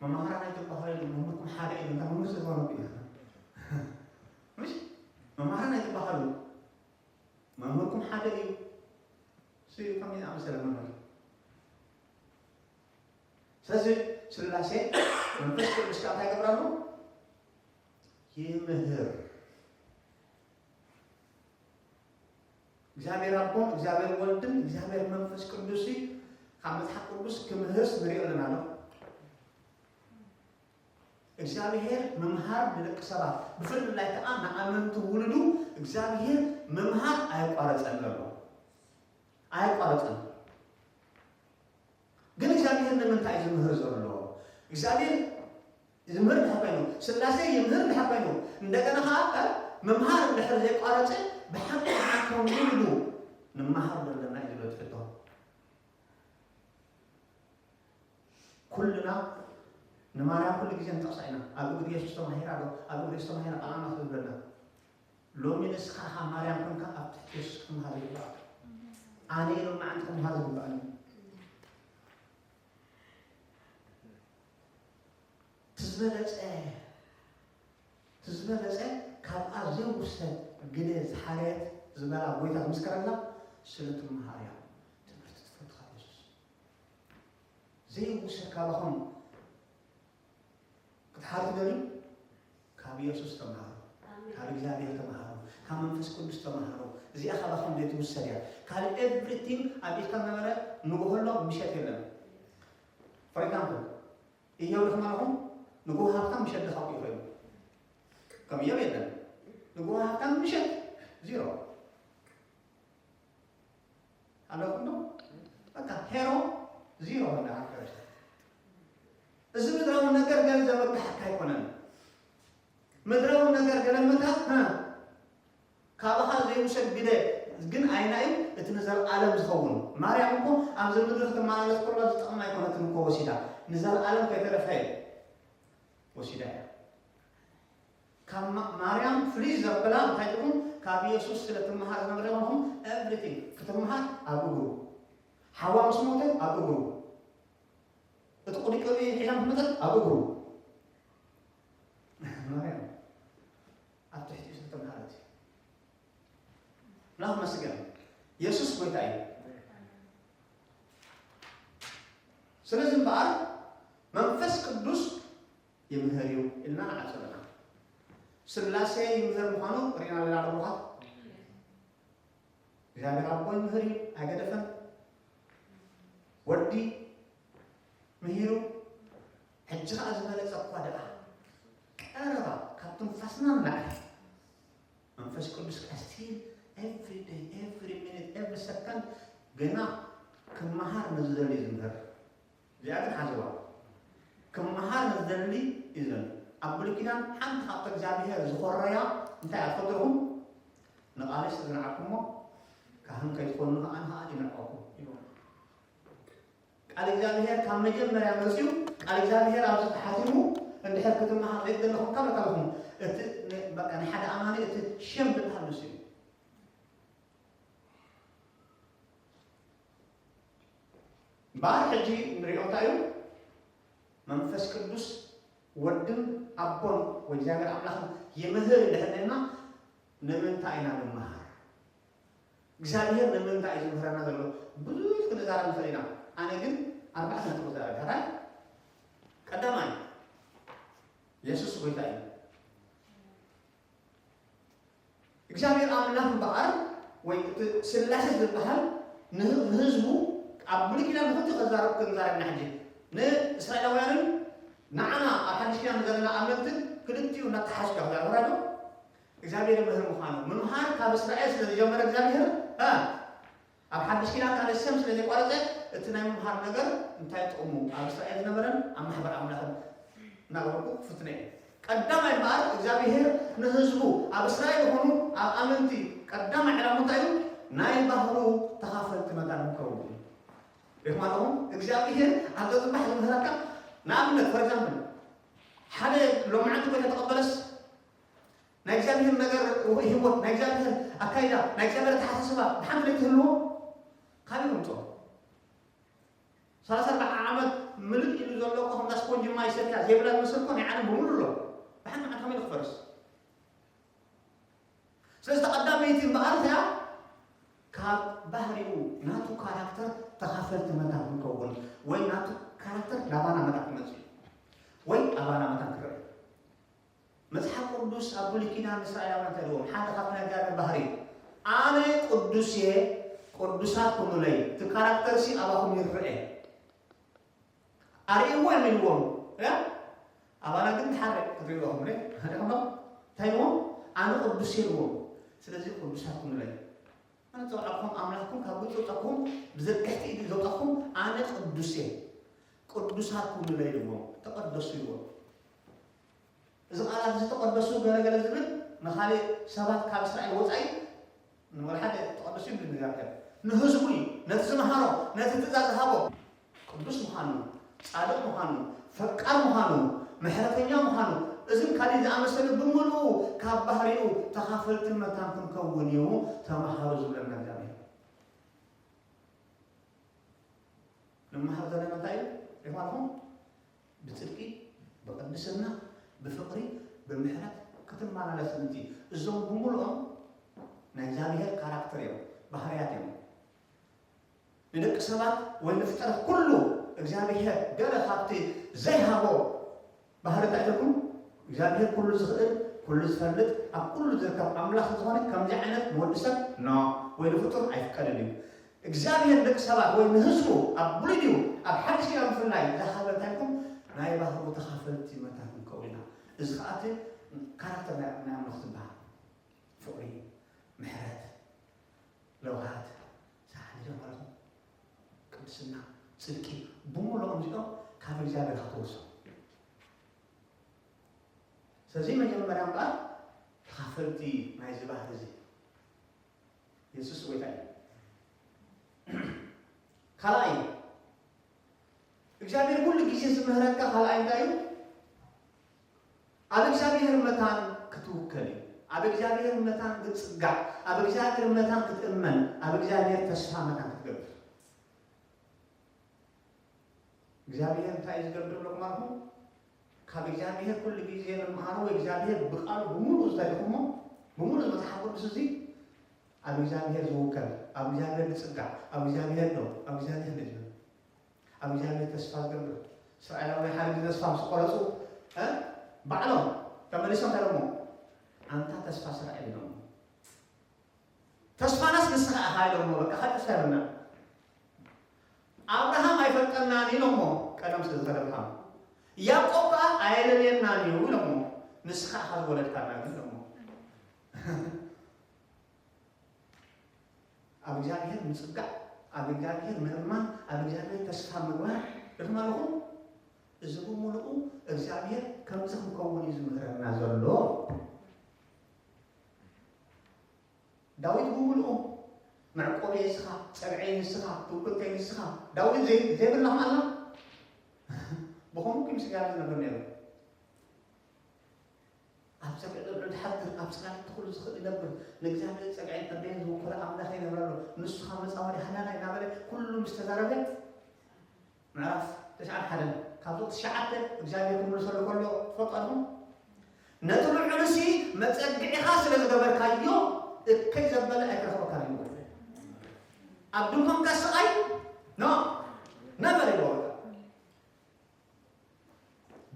መማህራን ኣይትበሃሉ ኢሉ መምህርኩም ሓደ እዩ እንታይ መምህር ስለዝኾነ እዩ። ምሽ መማህራን ኣይትበሃሉ መምህርኩም ሓደ እዩ። እሱ እዩ ከመይ ዝኣመሰለ መምህር። ስለዚ ስላሴ መንፈስ ቅዱስ ከዓ እንታይ ይገብራሉ? ይምህር። እግዚኣብሔር ኣቦን እግዚኣብሔር ወልድን እግዚኣብሔር መንፈስ ቅዱስ ካብ መጽሓፍ ቅዱስ ክምህርስ ንሪኦ ኣለና ዶ? እግዚኣብሔር ምምሃር ንደቂ ሰባት ብፍላይ ከዓ ንኣመንቲ ውሉዱ እግዚኣብሔር ምምሃር ኣየቋረፀን ዘሎ ኣየቋረፀን። ግን እግዚኣብሔር ንምንታይ እዩ ዝምህር ዘሎ? እግዚኣብሔር ዝምህር ድሕር ኮይኑ ስላሴ ይምህር ድሕር ኮይኑ እንደገና ከዓ ምምሃር ድሕር ዘይቋረፀ ብሓቂ ንዓቶም ውሉዱ ንመሃር ዘለና እዩ ዝብሎ ትሕቶ። ኩልና ንማርያም ኩሉ ግዜ ንጠቕሳ ኢና። ኣብ እግሪ የሱስ ተማሂራ ዶ ኣብ እግሪ የሱስ ተማሂራ ቃል ኣምላኽ ዝብለና። ሎሚ ንስኻ ኢኻ ማርያም ኮንካ ኣብ ትሕቲ የሱስ ክትምሃር ይግባእ። ኣነ ሎሚ ዓንቲ ክምሃር ዝግባእኒ። ትዝበለጸ ትዝበለጸ ካብ ኣብ ዘይውሰድ ግደ ዝሓረየት ዝበላ ጎይታ ትምስከረላ ስለ ትምሃር እያ። ትምህርቲ ትፈቱ ካብ የሱስ ዘይውሰድ ካባኹም ክትሓሩ ትደልዩ ካብ የሱስ ተምሃሩ። ካብ እግዚኣብሔር ተምሃሩ። ካብ መንፈስ ቅዱስ ተምሃሩ። እዚኣ ካባኹም ዘይትውሰድ እያ። ካልእ ኤቭሪቲንግ ኣብ ኢድካ ነበረ ንጎሆሎ ምሸት የለን። ፎር ኤግዛምፕል እዮብ ርሕማ ኣለኹም ንጎሆ ሃብታም ምሸት ድኻቁ ይኽእል። ከም እዮብ የለን። ንጎሆ ሃብታም ምሸት ዚሮ ኣለኹም ዶ? በቃ ሄሮ ዚሮ እንዳሃገረች። እዚ ምድራዊ ነገር ገንዘብ መግሓካ ኣይኮነን። ምድራዊ ነገር ገለመታት ካባኻ ዘይውሰድ ግደ ግን ኣይና እዩ እቲ ንዘለኣለም ዝኸውን። ማርያም እኮ ኣብዚ ምድሪ ክትመላለስ ከሎ ዝጠቕማ ኣይኮነትን እኮ ወሲዳ ንዘለኣለም ከይተረፈ ወሲዳ እያ። ካብ ማ- ማርያም ፍልይ ዘብላ እንታይ ትኹን ካብ የሱስ ስለ ትመሃር ዝነበረ ኹን ኤቭሪቲንግ ክትመሃር ኣብ እግሩ ሓዋ ምስ ሞተ ኣብ እግሩ እቲ ቁዲቀ ሒዛ ምስ መጠት ኣብ እግሩ ማርያም ኣብ ትሕቲኡ ዝተምሃረት እዩ። ኣምላኽ ይመስገን። የሱስ ጎይታ እዩ። ስለዚ እምበኣር መንፈስ ቅዱስ ይምህር እዩ ኢልና ንዓጽው ኣለና። ስላሴ ይምህር ምዃኑ ርኢና ኣለና ዶ? እግዚኣብሔር ኣቦ ይምህር እዩ፣ ኣይገደፈን። ወዲ ምሂሩ፣ ሕጂ ኸዓ ዝበለጸ እኳ ደኣ ቀረባ ካብ ትንፋስና ንላዕሊ መንፈስ ቅዱስ ቀስቲል every day, every minute, every second ገና ክመሃር ንዝደሊ ዝምህር። እዚኣ ግን ሓዝዋ። ክመሃር ንዝደሊ እዩ ዘሎ። ኣብ ብሉይ ኪዳን ሓንቲ ካብቲ እግዚኣብሔር ዝኾረያ እንታይ እያ ትፈልጡ ዲኹም? ንቓለይ ስለ ዝነዓቕኩሞ ካህን ከይትኾኑ ንኣን ኸዓ ይንዕቐኩም ይብሉ። ቃል እግዚኣብሔር ካብ መጀመርያ መፅዩ ቃል እግዚኣብሔር ኣብዚ ተሓቲሙ እንድሕር ክትመሃር ዘይትደሊ ኮንካ በቃ ኣለኹም። እቲ ን-፣ በቃ ንሓደ ኣማኒ እቲ ሸም ዝበሃል ንሱ እዩ። እምበኣር ሕጂ ንሪኦ እንታይ እዩ? መንፈስ ቅዱስ ወድን ኣቦን ወይ እግዚኣብሔር ኣምላኽን ይምህር እንድሕር ነና ንምንታይ ኢና ንመሃር? እግዚኣብሔር ንምንታይ እዩ ዝምህረና ዘሎ? ብዙሕ ክንዛረብ ንኽእል ኢና። ኣነ ግን ኣርባዕተ ነጥቢ ክዛረብ። ሓራይ ቀዳማይ የሱስ ጎይታ እዩ። እግዚኣብሔር ኣምላኽ እምበኣር ወይ እቲ ስላሴ ዝበሃል ንህ-፣ ንህዝቡ ኣብ ብሉይ ኪዳን ንኽልቲኡ ከዛረብ ክንዛረብ ኢና ሕጂ። ንእስራኤላውያንን ንዓና ኣብ ሓድሽ ኪዳን ዘለና ኣመንትን ክልቲኡ እናተሓዝኩ እያ ክዛረብ። ራዶ እግዚኣብሔር ይምህር ምዃኑ ምምሃር ካብ እስራኤል ስለ ዝጀመረ እግዚኣብሔር፣ እ፣ ኣብ ሓድሽ ኪዳን ካልእ ሰም ስለ ዘይቋረጸ እቲ ናይ ምምሃር ነገር እንታይ ጥቕሙ? ኣብ እስራኤል ዝነበረን ኣብ ማሕበር ኣምላኽን እናገበርኩ ክፍትነ እየ። ቀዳማይ እምበኣር እግዚኣብሔር ንህዝቡ ኣብ እስራኤል ይኹኑ ኣብ ኣመንቲ ቀዳማይ ዕላማ እንታይ እዩ? ናይ ባህሩ ተኻፈልቲ መታን ክኸውን እዩ። ሪኹም ኣለኹም? እግዚኣብሔር ኣብ ዘጽባሕ ዝምህረካ ንኣብነት፣ for example፣ ሓደ ሎማዓንቲ ኮይነ ተቐበለስ ናይ እግዚኣብሔር ነገር ህይወት፣ ናይ እግዚኣብሔር ኣካይዳ፣ ናይ እግዚኣብሔር ኣተሓሳስባ ብሓንቲ ለይትህልዎ ካበይ ከምፅኦ? ሰላሳ ኣርባዓ ዓመት ምልእ ኢሉ ዘሎ እኮ ከምዛ ስፖንጅ ማይ ሰትያ ዘይብላ ዝመስል እኮ ናይ ዓለም ብምሉእ ኣሎ። ብሓንቲ መዓልቲ ከመይ ኢሉ ክፈርስ? ስለዚ ተቐዳመይቲ እምበኣር እዚኣ ካብ ባህሪኡ ናቱ ካራክተር ተኻፈልቲ መታን ክንከውን ወይ ናቱ ካራክተር ናባና መታን ክመጽእ እዩ ወይ ኣባና መታን ክረአ እዩ። መጽሓፍ ቅዱስ ኣብ ብሉይ ኪዳን ንእስራኤላውያን እንታይ ኢልዎም? ሓደ ካብቲ ናይ እግዚኣብሔር ባህሪ፣ "ኣነ ቅዱስ እየ፣ ቅዱሳት ኩኑለይ።" እቲ ካራክተር ሲ ኣባኹም ይረአ። ኣርእይዎ እዮም ኢልዎም። ያ? ኣባና ግን ድሓር ክትሪእዎ ኹም ደ? እንታይ ኢልዎም? "ኣነ ቅዱስ እየ" ኢልዎም። ስለዚ ቅዱሳት ኩኑለይ። ኣነ ዘውዓልኩም ኣምላኽኩም ካብ ግብጺ ዘውጻእኩም ብዘርግሕቲ ኢዱ ዘውጻእኩም ኣነ ቅዱስ እየ። ቅዱሳት ኩኑለይ ኢልዎም። ተቐደሱ ኢልዎም። እዚ ቃላት እዚ ተቐደሱ ገለገለ ዝብል ንኻልእ ሰባት ካብ እስራኤል ወጻኢ ንወላ ሓደ ተቐደሱ ይብል እግዚኣብሔር። ንህዝቡ እዩ፣ ነቲ ዝመሃሮ፣ ነቲ ትእዛዝ ዝሃቦ። ቅዱስ ምዃኑ፣ ጻድቕ ምዃኑ፣ ፈቃር ምዃኑ፣ ምሕረተኛ ምዃኑ፣ እዝን ካሊእ ዝኣመሰሉ ብምሉኡ ካብ ባህሪኡ ተኻፈልትን መታን ክንከውን እዩ ተማሃሩ ዝብለና እግዚኣብሔር። ንመሃር ዘለና እንታይ እዩ? ሪኢኹም ኣለኹም? ብጽድቂ፣ ብቅድስና፣ ብፍቕሪ፣ ብምሕረት ክትመላለስ ምእንቲ። እዞም ብምሉኦም ናይ እግዚኣብሔር ካራክተር እዮም፣ ባህርያት እዮም። ንደቂ ሰባት ወይ ንፍጥረት ኩሉ እግዚኣብሔር ገለ ካብቲ ዘይሃቦ ባህሪ እንታይ ተልኩም? እግዚኣብሔር ኩሉ ዝኽእል፣ ኩሉ ዝፈልጥ፣ ኣብ ኩሉ ዝርከብ ኣምላኽ ዝኾነ ከምዚ ዓይነት ንወዲ ሰብ ኖ ወይ ንፍጡር ኣይፍቀድን እዩ። እግዚኣብሔር ደቂ ሰባት ወይ ንህዝቡ ኣብ ብሉይ ድዩ ኣብ ሓድሽ ኪዳን ብፍላይ ዝሃበ እንታይ ኢልኩም? ናይ ባህሩ ተኻፈልቲ መታን ክንከውን ኢና። እዚ ኸኣ እቲ ካራክተር ናይ ናይ ኣምላኽ ዝበሃል ፍቕሪ፣ ምሕረት፣ ለውሃት፣ ሳሕሊ ዶ ማለት ነው። ቅድስና፣ ጽድቂ፣ ብምሉኦም እዚኦም ካብ እግዚኣብሔር ክትወርሶም። ስለዚ መጀመርያ እምበኣር ተኻፈልቲ ናይዚ ባህሪ እዚ የሱስ ጎይታ እዩ። ካልኣይ እግዚኣብሔር ኩሉ ግዜ ዝምህረካ ካልኣይ እንታይ እዩ? ኣብ እግዚኣብሔር መታን ክትውከል እዩ። ኣብ እግዚኣብሔር መታን ክትጽጋዕ፣ ኣብ እግዚኣብሔር መታን ክትእመን፣ ኣብ እግዚኣብሔር ተስፋ መታን ክትገብር። እግዚኣብሔር እንታይ እዩ ዝገብር ብለኩም ኣለኹም? ካብ እግዚኣብሔር ኩሉ ግዜ ንመሃሮ። እግዚኣብሔር ብቃሉ ብምሉእ ዝታይኹሞ፣ ብምሉእ መጽሓፍ ቅዱስ እዚ ኣብ እግዚኣብሔር ዝውከል፣ ኣብ እግዚኣብሔር ዝጽጋዕ፣ ኣብ እግዚኣብሔር ዶ፣ ኣብ እግዚኣብሔር ዶ ይብል። ኣብ እግዚኣብሔር ተስፋ ዝገብር። እስራኤላውያን ሓደ ግዜ ተስፋ ምስ ቆረጹ፣ እ፣ ባዕሎም ተመሊሶም እንታይ ኢሎሞ? ኣንታ ተስፋ እስራኤል ኢሎሞ። ተስፋናስ ንስኻ ኢኻ ኢሎሞ። በቃ፣ ካልእ ተስፋ የብልና። ኣብርሃም ኣይፈልጠናን ኢሎሞ፣ ቀደም ስለ ዝኸደ ኣብርሃም። ያዕቆብ ከኣ ኣየለልየናን እዩ ኢሎሞ፣ ንስኻ ኢኻ ዝወለድካና ግን ኢሎሞ። ኣብ እግዚኣብሔር ምጽጋዕ፣ ኣብ እግዚኣብሔር ምእማን፣ ኣብ እግዚኣብሔር ተስፋ ምግባር ርሕም ኣለኹም። እዚ ብምሉኡ እግዚኣብሔር ከምዚ ክንከውን እዩ ዝምህረና ዘሎ። ዳዊት ብምሉኡ መዕቆቢ ንስኻ፣ ጸግዐይ ንስኻ፣ ትውክልተይ ንስኻ። ዳዊት ዘይ-፣ ዘይብላ ከ ኣላ? ብኸምኡ ምስ እግዚኣብሔር ዝነብር ነይሩ። ኣብ ጸግዒ ልዑል ዝሓድር፣ ኣብ ጽላል ኩሉ ዝኽእል ይነብር። ንእግዚኣብሔር ጸግዒን ዕቤን ዝውክሎ ኣምላኽ ይነብር ኣሎ። ንሱ ኸኣ መጻወዲ ሃናና እናበለ ኩሉ ምስ ተዛረበ፣ ምዕራፍ ትሽዓን ሓደን ካብዞም ትሽዓተ እግዚኣብሔር ክምልሰሉ ከሎ ትፈልጡ ኣለኹም? ነቲ ልዑልሲ መጸግዒኻ ስለ ዝገበርካዮ እከይ ዘበለ ኣይክረኽበካን እዩ። ኣብ ድንኳንካ ስቓይ ኖ ነበረ ይበወካ።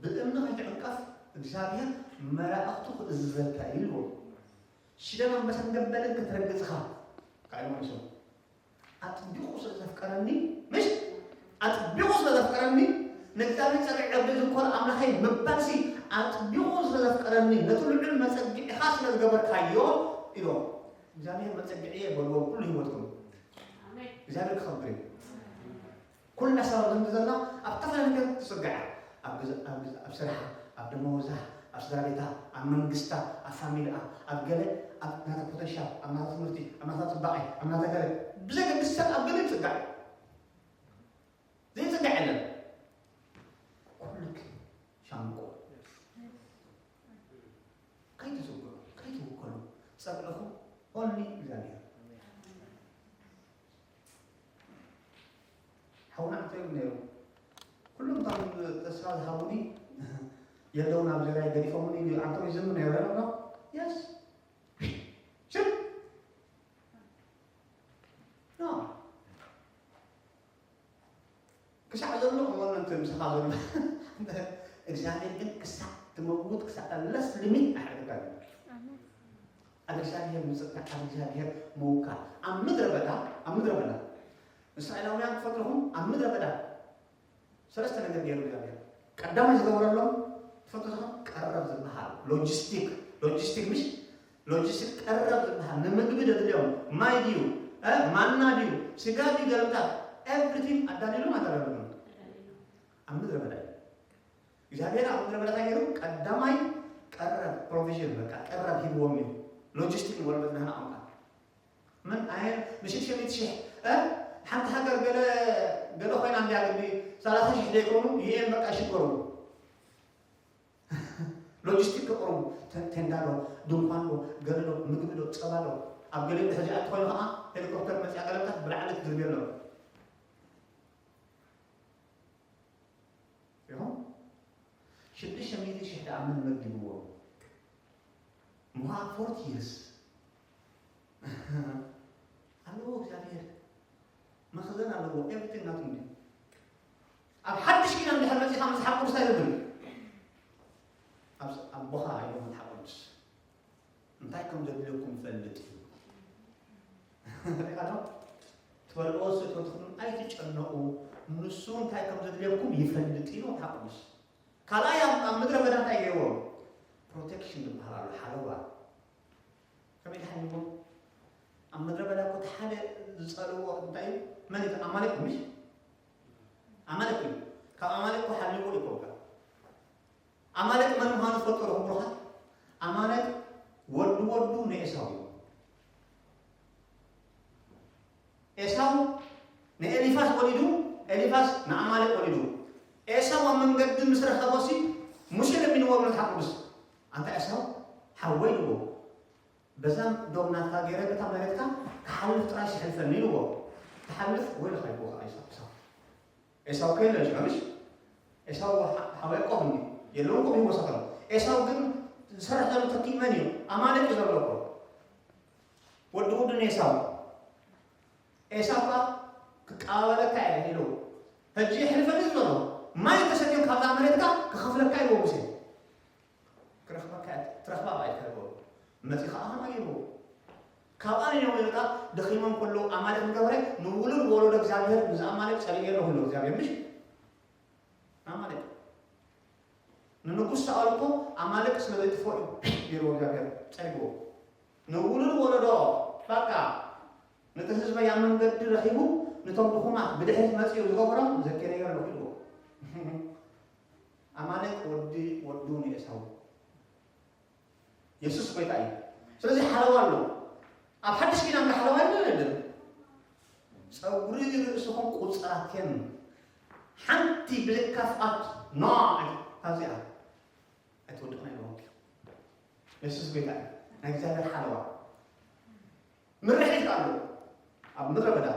ብእምኒ ከይትዕንቀፍ እግዚኣብሔር መላእኽቱ ክእዝዘልካ እዩ ኢልዎ። ሽደን ኣንበሳን ገበልን ክትረግጽኻ ካይሉ መልሶ። ኣጥቢቑ ስለ ዘፍቀረኒ፣ ምሽ ኣጥቢቑ ስለ ዘፍቀረኒ ንእግዚኣብሔር ጸግዒ ዕቤ ዝኾነ ኣምላኸይ ምባልሲ ኣጥቢቑ ስለ ዘፍቀረኒ ነቲ ልዑል መጸግዒኻ ስለ ዝገበርካዮ ኢልዎ። እግዚኣብሔር መጸግዒ እየ በልዎ ኩሉ ህይወትኩም። እግዚኣብሔር ክኸብር እዩ። ኩልና ሰብ ኣብ ዘላ ኣብ ተፈላለየ ነገር ትጽጋዕ። ኣብ ገዛ፣ ኣብ ገዛ፣ ኣብ ስራሓ፣ ኣብ ደመወዛ፣ ኣብ ስድራ ቤታ፣ ኣብ መንግስታ፣ ኣብ ፋሚሊኣ፣ ኣብ ገለ፣ ኣብ ናታ ፖተንሻል፣ ኣብ ናታ ትምህርቲ፣ ኣብ ናታ ጽባቐ፣ ኣብ ናታ ገለ ብዘገድስ ሰብ ኣብ ገለ ይጽጋዕ። ዘይጽጋዕ የለን። ኩልክ ሻምቆ። ከይትዝግዑ፣ ከይትውከሉ። ጸግዕኹም ኦንሊ እግዚኣብሔር። ሓውና እንታይ ይብሉ ነይሩ? ኩሎም እቶም ተስፋ ዝሃቡኒ የለውን ኣብ ዙርያይ ገዲፎምኒ ኢሉ ኣንቶም ይዝምር ነይሩ። የስ። ሽም። ኖ። ክሳዕ ዘሎ እመኖ፣ እቲ ምሳኻ ዘሎ እግዚኣብሔር ግን ክሳዕ ትመውት፣ ክሳዕ ለስ ሊሚት ኣይሓድገካን። ኣሜን። ኣብ እግዚኣብሔር ምጽጋዕ፣ ኣብ እግዚኣብሔር ምውካል። ኣብ ምድረ በዳ፣ ኣብ ምድረ በዳ እስራኤላውያን ክፈትኹም ኣብ ምድረ በዳ ሰለስተ ነገር ገይሩ እግዚኣብሔር። ቀዳማይ ዝገበረሎም ትፈልጡ ዲኹም? ቀረብ ዝበሃል ሎጂስቲክ፣ ሎጂስቲክ ምሽ ሎጂስቲክ ቀረብ ዝበሃል ንምግቢ ዘድልዮም ማይ ድዩ፣ እ፣ ማና ድዩ፣ ስጋ ድዩ፣ ገልብታት ኤቭሪቲንግ ኣዳልዩሎም ኣዳለሉን ኣብ ምድረ በዳ እዩ። እግዚኣብሔር ኣብ ምድረ በዳ እንታይ ገይሩ? ቀዳማይ ቀረብ ፕሮቪዥን፣ በቃ ቀረብ ሂብዎም እዩ። ሎጂስቲክ ንበሎ በዝናና ቋንቋ ምን ኣየን ንሽድሽተ ሚእቲ ሽሕ፣ እ፣ ሓንቲ ሃገር ገለ፣ ገለ ኮይና እንድያ ግዲ ሰላሳ ሽሕ ዘይኮኑ ዩ ኤን በቃ ይሽገሩ። ሎጂስቲክ ከቕርቡ፣ ተ-፣ ቴንዳ ዶ፣ ድንኳን ዶ፣ ገለ ዶ፣ ምግቢ ዶ፣ ጸባ ዶ፣ ኣብ ገሊኡ ሕዚ ኣቲ ኮይኑ ኸዓ ሄሊኮፕተር መጽያ ቀለብታት ብላዕሊ ክትድርብዮ ኣለዎ። ኢኹም ሽዱሽተ ሚእቲ ሽሕ ደኣ መን መዲብዎ? ምዃን ፎርቲ ይርስ ኣለዎ። እግዚኣብሔር መኽዘን ኣለዎ። ኤቭሪቲንግ ናቱ እንዲ ኣብ ሓድሽ ኪዳን እንድሕር መጺኻ መጽሓፍ ቅዱስ እንታይ ይብል? ኣብ ኣቦኻ ኢሉ መጽሓፍ ቅዱስ እንታይ ከም ዘድልየኩም ይፈልጥ እዩ። ሪኢኻ ዶ? ትበልዕዎ ዝስተ ትኾኑ ኣይትጨነቑ፣ ንሱ እንታይ ከም ዘድልየኩም ይፈልጥ እዩ መጽሓፍ ቅዱስ። ካልኣይ ኣብ፣ ኣብ ምድረ በዳ እንታይ ገይርዎም? ፕሮቴክሽን ዝበሃል ኣሎ፣ ሓለዋ። ከመይ ድሓን ይብሎ? ኣብ ምድረ በዳ እኮ እቲ ሓደ ዝጸልዎ እንታይ እዩ? መን እዩ? ኣማሌቅ ምሽ? ኣማሌቅ እዩ። ካብ ኣማሌቅ እኮ ሓልዎ እዩ እኮ። ኣማሌቅ መን ምዃኑ ትፈልጡ ዶ ብሩኻት? ኣማሌቅ ወዲ ወዱ ንኤሳው እዩ። ኤሳው ንኤሊፋዝ ወሊዱ፣ ኤሊፋዝ ንኣማሌቅ ወሊዱ። ኤሳው ኣብ መንገዲ ምስ ረኸቦ ሲ ሙሴ ለሚንዎ ብሎ መጽሓፍ ቅዱስ። ኣንታ ኤሳው ሓወይ ኢልዎ። በዛ ዶብ ናትካ ገይረ በታ መሬትካ ክሓልፍ ጥራይ ስሕልፈኒ ኢልዎ። ክሓልፍ ወይልኻ ኢልዎ ከዓ ኤሳው። ኤሳው ከየለ ሽዑ ምሽ? ኤሳው ሓ-፣ ሓው ያዕቆብ እንዲ። የለውን እኮ ብሂወት ሳቶም። ኤሳው ግን ዝሰርሕ ዘሎ ተኪእ መን እዩ? ኣማሌቅ እዩ ዘሎ እኮ። ወዲ ውዱን ኤሳው። ኤሳው ከኣ ክቀባበለካ እየ ኢሉ። ሕጂ የሕልፈኒ ዘሎ። ማይ እንተሰትዮም ካብዛ መሬትካ ክኸፍለካ ኢልዎ ሙሴ። ክረኽበካ እየ፣ ትረኽባ እባ ኢልካ ኢልዎ። መጺኡ ከኣ ከማይ ኢልዎ። ካብኣ ንነዊሕ ርሕቃ ደኺሞም ከለዉ ኣማሌቅ ዝገበረ ንውሉድ ወለዶ እግዚኣብሔር ምስ ኣማሌቅ ጸሊኡ ኣለኹ ኢልዎ እግዚኣብሔር ምሽ? ኣማሌቅ። ንንጉስ ሳኦል እኮ ኣማሌቅ ስለ ዘይጥፍኦ እዩ ገይርዎ እግዚኣብሔር ጸሊእዎ። ንውሉድ ወለዶ በቃ ነቲ ህዝበይ ኣብ መንገዲ ረኺቡ ነቶም ድኹማት ብድሕሪት መጺኡ ዝገበሮም ዘኪረዮ ኣለኹ ኢልዎ። ኣማሌቅ ወዲ ወዱ ንኤሳው። የሱስ ጎይታ እዩ። ስለዚ ሓለዋ ኣሎ። ኣብ ሓድሽ ኪዳን ሓለዋ ኣሎ የለን። ጸጉሪ ርእስኹም ቁጽራትን ሓንቲ ብልካፍኣት ኖ ካብዚኣ ኣይትወድቕን ኣለዎ። የሱስ ጎይታ እዩ። ናይ እግዚኣብሔር ሓለዋ ምርሒት ኣሎ። ኣብ ምድረ በዳ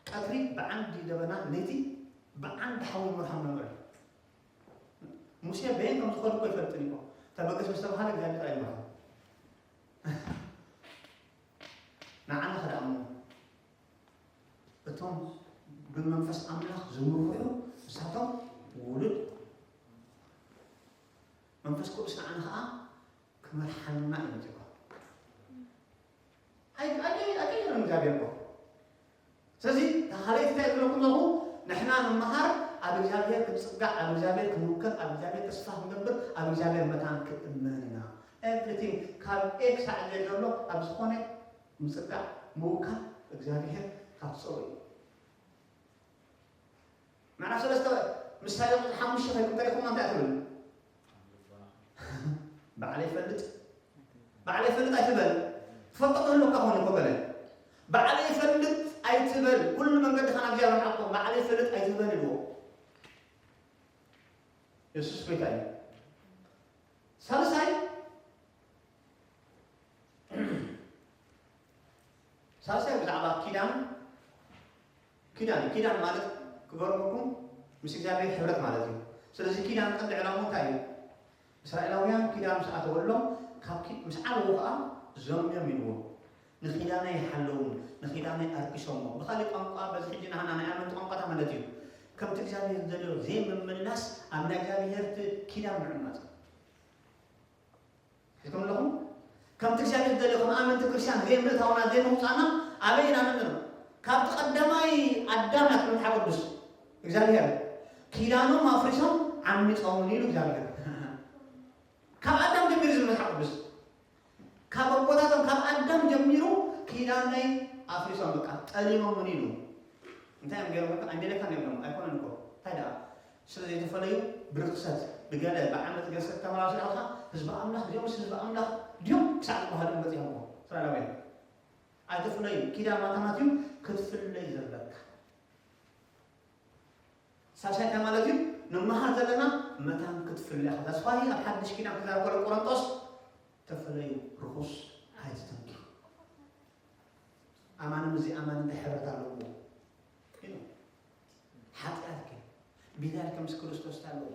ቀትሪ ብዓንዲ ደበና ለይቲ ብዓንዲ ሓዊ ይመርሖም ነበረ። ሙሴ በየን ከም ዝኾነ እኮ ይፈልጥን እኮ። ተበገስ ምስ ተባሃለ እግዚኣብሔር ኣይመርሖም። ንዓና ክደኣሙ እቶም ብመንፈስ ኣምላኽ ዝምርሑ ንሳቶም ውሉድ መንፈስ ቅዱስ ንዓና ኸዓ ክመርሓና እዩ መፂኡ። ኣይ- ኣይ- ኣይቀየረን እግዚኣብሔር እኮ። ስለዚ ካልኣይቲ እንታይ ዝብለኩም ዘለኹ? ንሕና ንመሃር፣ ኣብ እግዚኣብሔር ክንጽጋዕ፣ ኣብ እግዚኣብሔር ክንውከል፣ ኣብ እግዚኣብሔር ተስፋ ክንገብር፣ ኣብ እግዚኣብሔር መታን ክእመን ኢና። ኤቭሪቲንግ ካብ ኤ ክሳዕ ዜድ ዘሎ ኣብ ዝኾነ ምጽጋዕ ምውካል እግዚኣብሔር ካብ ዝጸልኦ እዩ። ምዕራፍ ሰለስተ ምሳሌ ቁጽሪ ሓሙሽተ ከይኩም ተሪኹማ እንታይ ትብል? ባዕለይ ፈልጥ፣ ባዕለይ ፈልጥ ኣይትበል። ትፈልጦ ክህልወካ ኾነ እኮ በለ። ባዕለይ ፈልጥ ኣይትበል። ኩሉ መንገድኻ ናብ እግዚኣብሔር ዓቆ። ባዕለይ ፈልጥ ኣይትበል ኢልዎ። የሱስ ጎይታ እዩ። ሳልሳይ ሳልሳይ ብዛዕባ ኪዳን፣ ኪዳን፣ ኪዳን ማለት ክገርመኩም ምስ እግዚኣብሔር ሕብረት ማለት እዩ። ስለዚ ኪዳን ቀንዲ ዕላሙ እንታይ እዩ? እስራኤላውያን ኪዳን ምስ ኣተወሎም ካብ ኪ- ምስ ዓለዉ ከዓ ዘምዮም ኢልዎም። ንኪዳነይ ሓለዉ፣ ንኪዳነይ ኣርክሶሞ። ብኻሊእ ቋንቋ በዚ ሕጂ ናህና ናይ ኣመንቲ ቋንቋታት ማለት እዩ። ከምቲ እግዚኣብሔር ዝደልዮ ዘይምምልላስ ኣብ ናይ እግዚኣብሔር ኪዳን ምዕማፅ። ሒዝኩም ኣለኹም? ከምቲ እግዚኣብሔር ዝደልዮ ከም ኣመንቲ ክርስቲያን ዘይምእታውና ዘይምውፃእና ኣበይ ኢና ንምር? ካብቲ ቀዳማይ ኣዳም ናት መጽሓፍ ቅዱስ እግዚኣብሔር ኪዳኖም ኣፍሪሶም ዓሚፆምን ኢሉ እግዚኣብሔር ካብ ኣዳም ጀሚሩ ዝብል መጽሓፍ ቅዱስ ካብ ኣቦታቶም ካብ ኣዳም ጀሚሩ ኪዳነይ ኣፍሪሶም በቃ ጠሊሞምን ኢሉ። እንታይ እዮም ገይሮም? በቃ ኣይደለካን እዮም ኣይኮነን እኮ እንታይ ደኣ ስለ ዘይተፈለዩ ብርክሰት ብገለ ብዓመፅ ገሰት ተመላሱ ኢኻ ህዝቢ ኣምላኽ እዚኦም ህዝቢ ኣምላኽ ድዮም ክሳዕ ዝበሃሉ በፂሖም እኮ እስራኤላውያን ኣይተፍለዩ። ኪዳን ማታማት እዩ ክትፍለይ ዘለካ። ሳልሳይ እንታይ ማለት እዩ? ንመሃር ዘለና መታን ክትፍለ ኢኻ። ዛስፋሂ ኣብ ሓድሽ ኪዳን ክዛረብ ከሎ ቆሮንጦስ ተፈለዩ፣ ርኹስ ኣይትተንክዩ። ኣማንን ዘይኣማንን እንታይ ሕብረት ኣለዎ? ኢሉ። ሓጢኣት ግን ቢዛልከ ምስ ክርስቶስ ኣለዎ።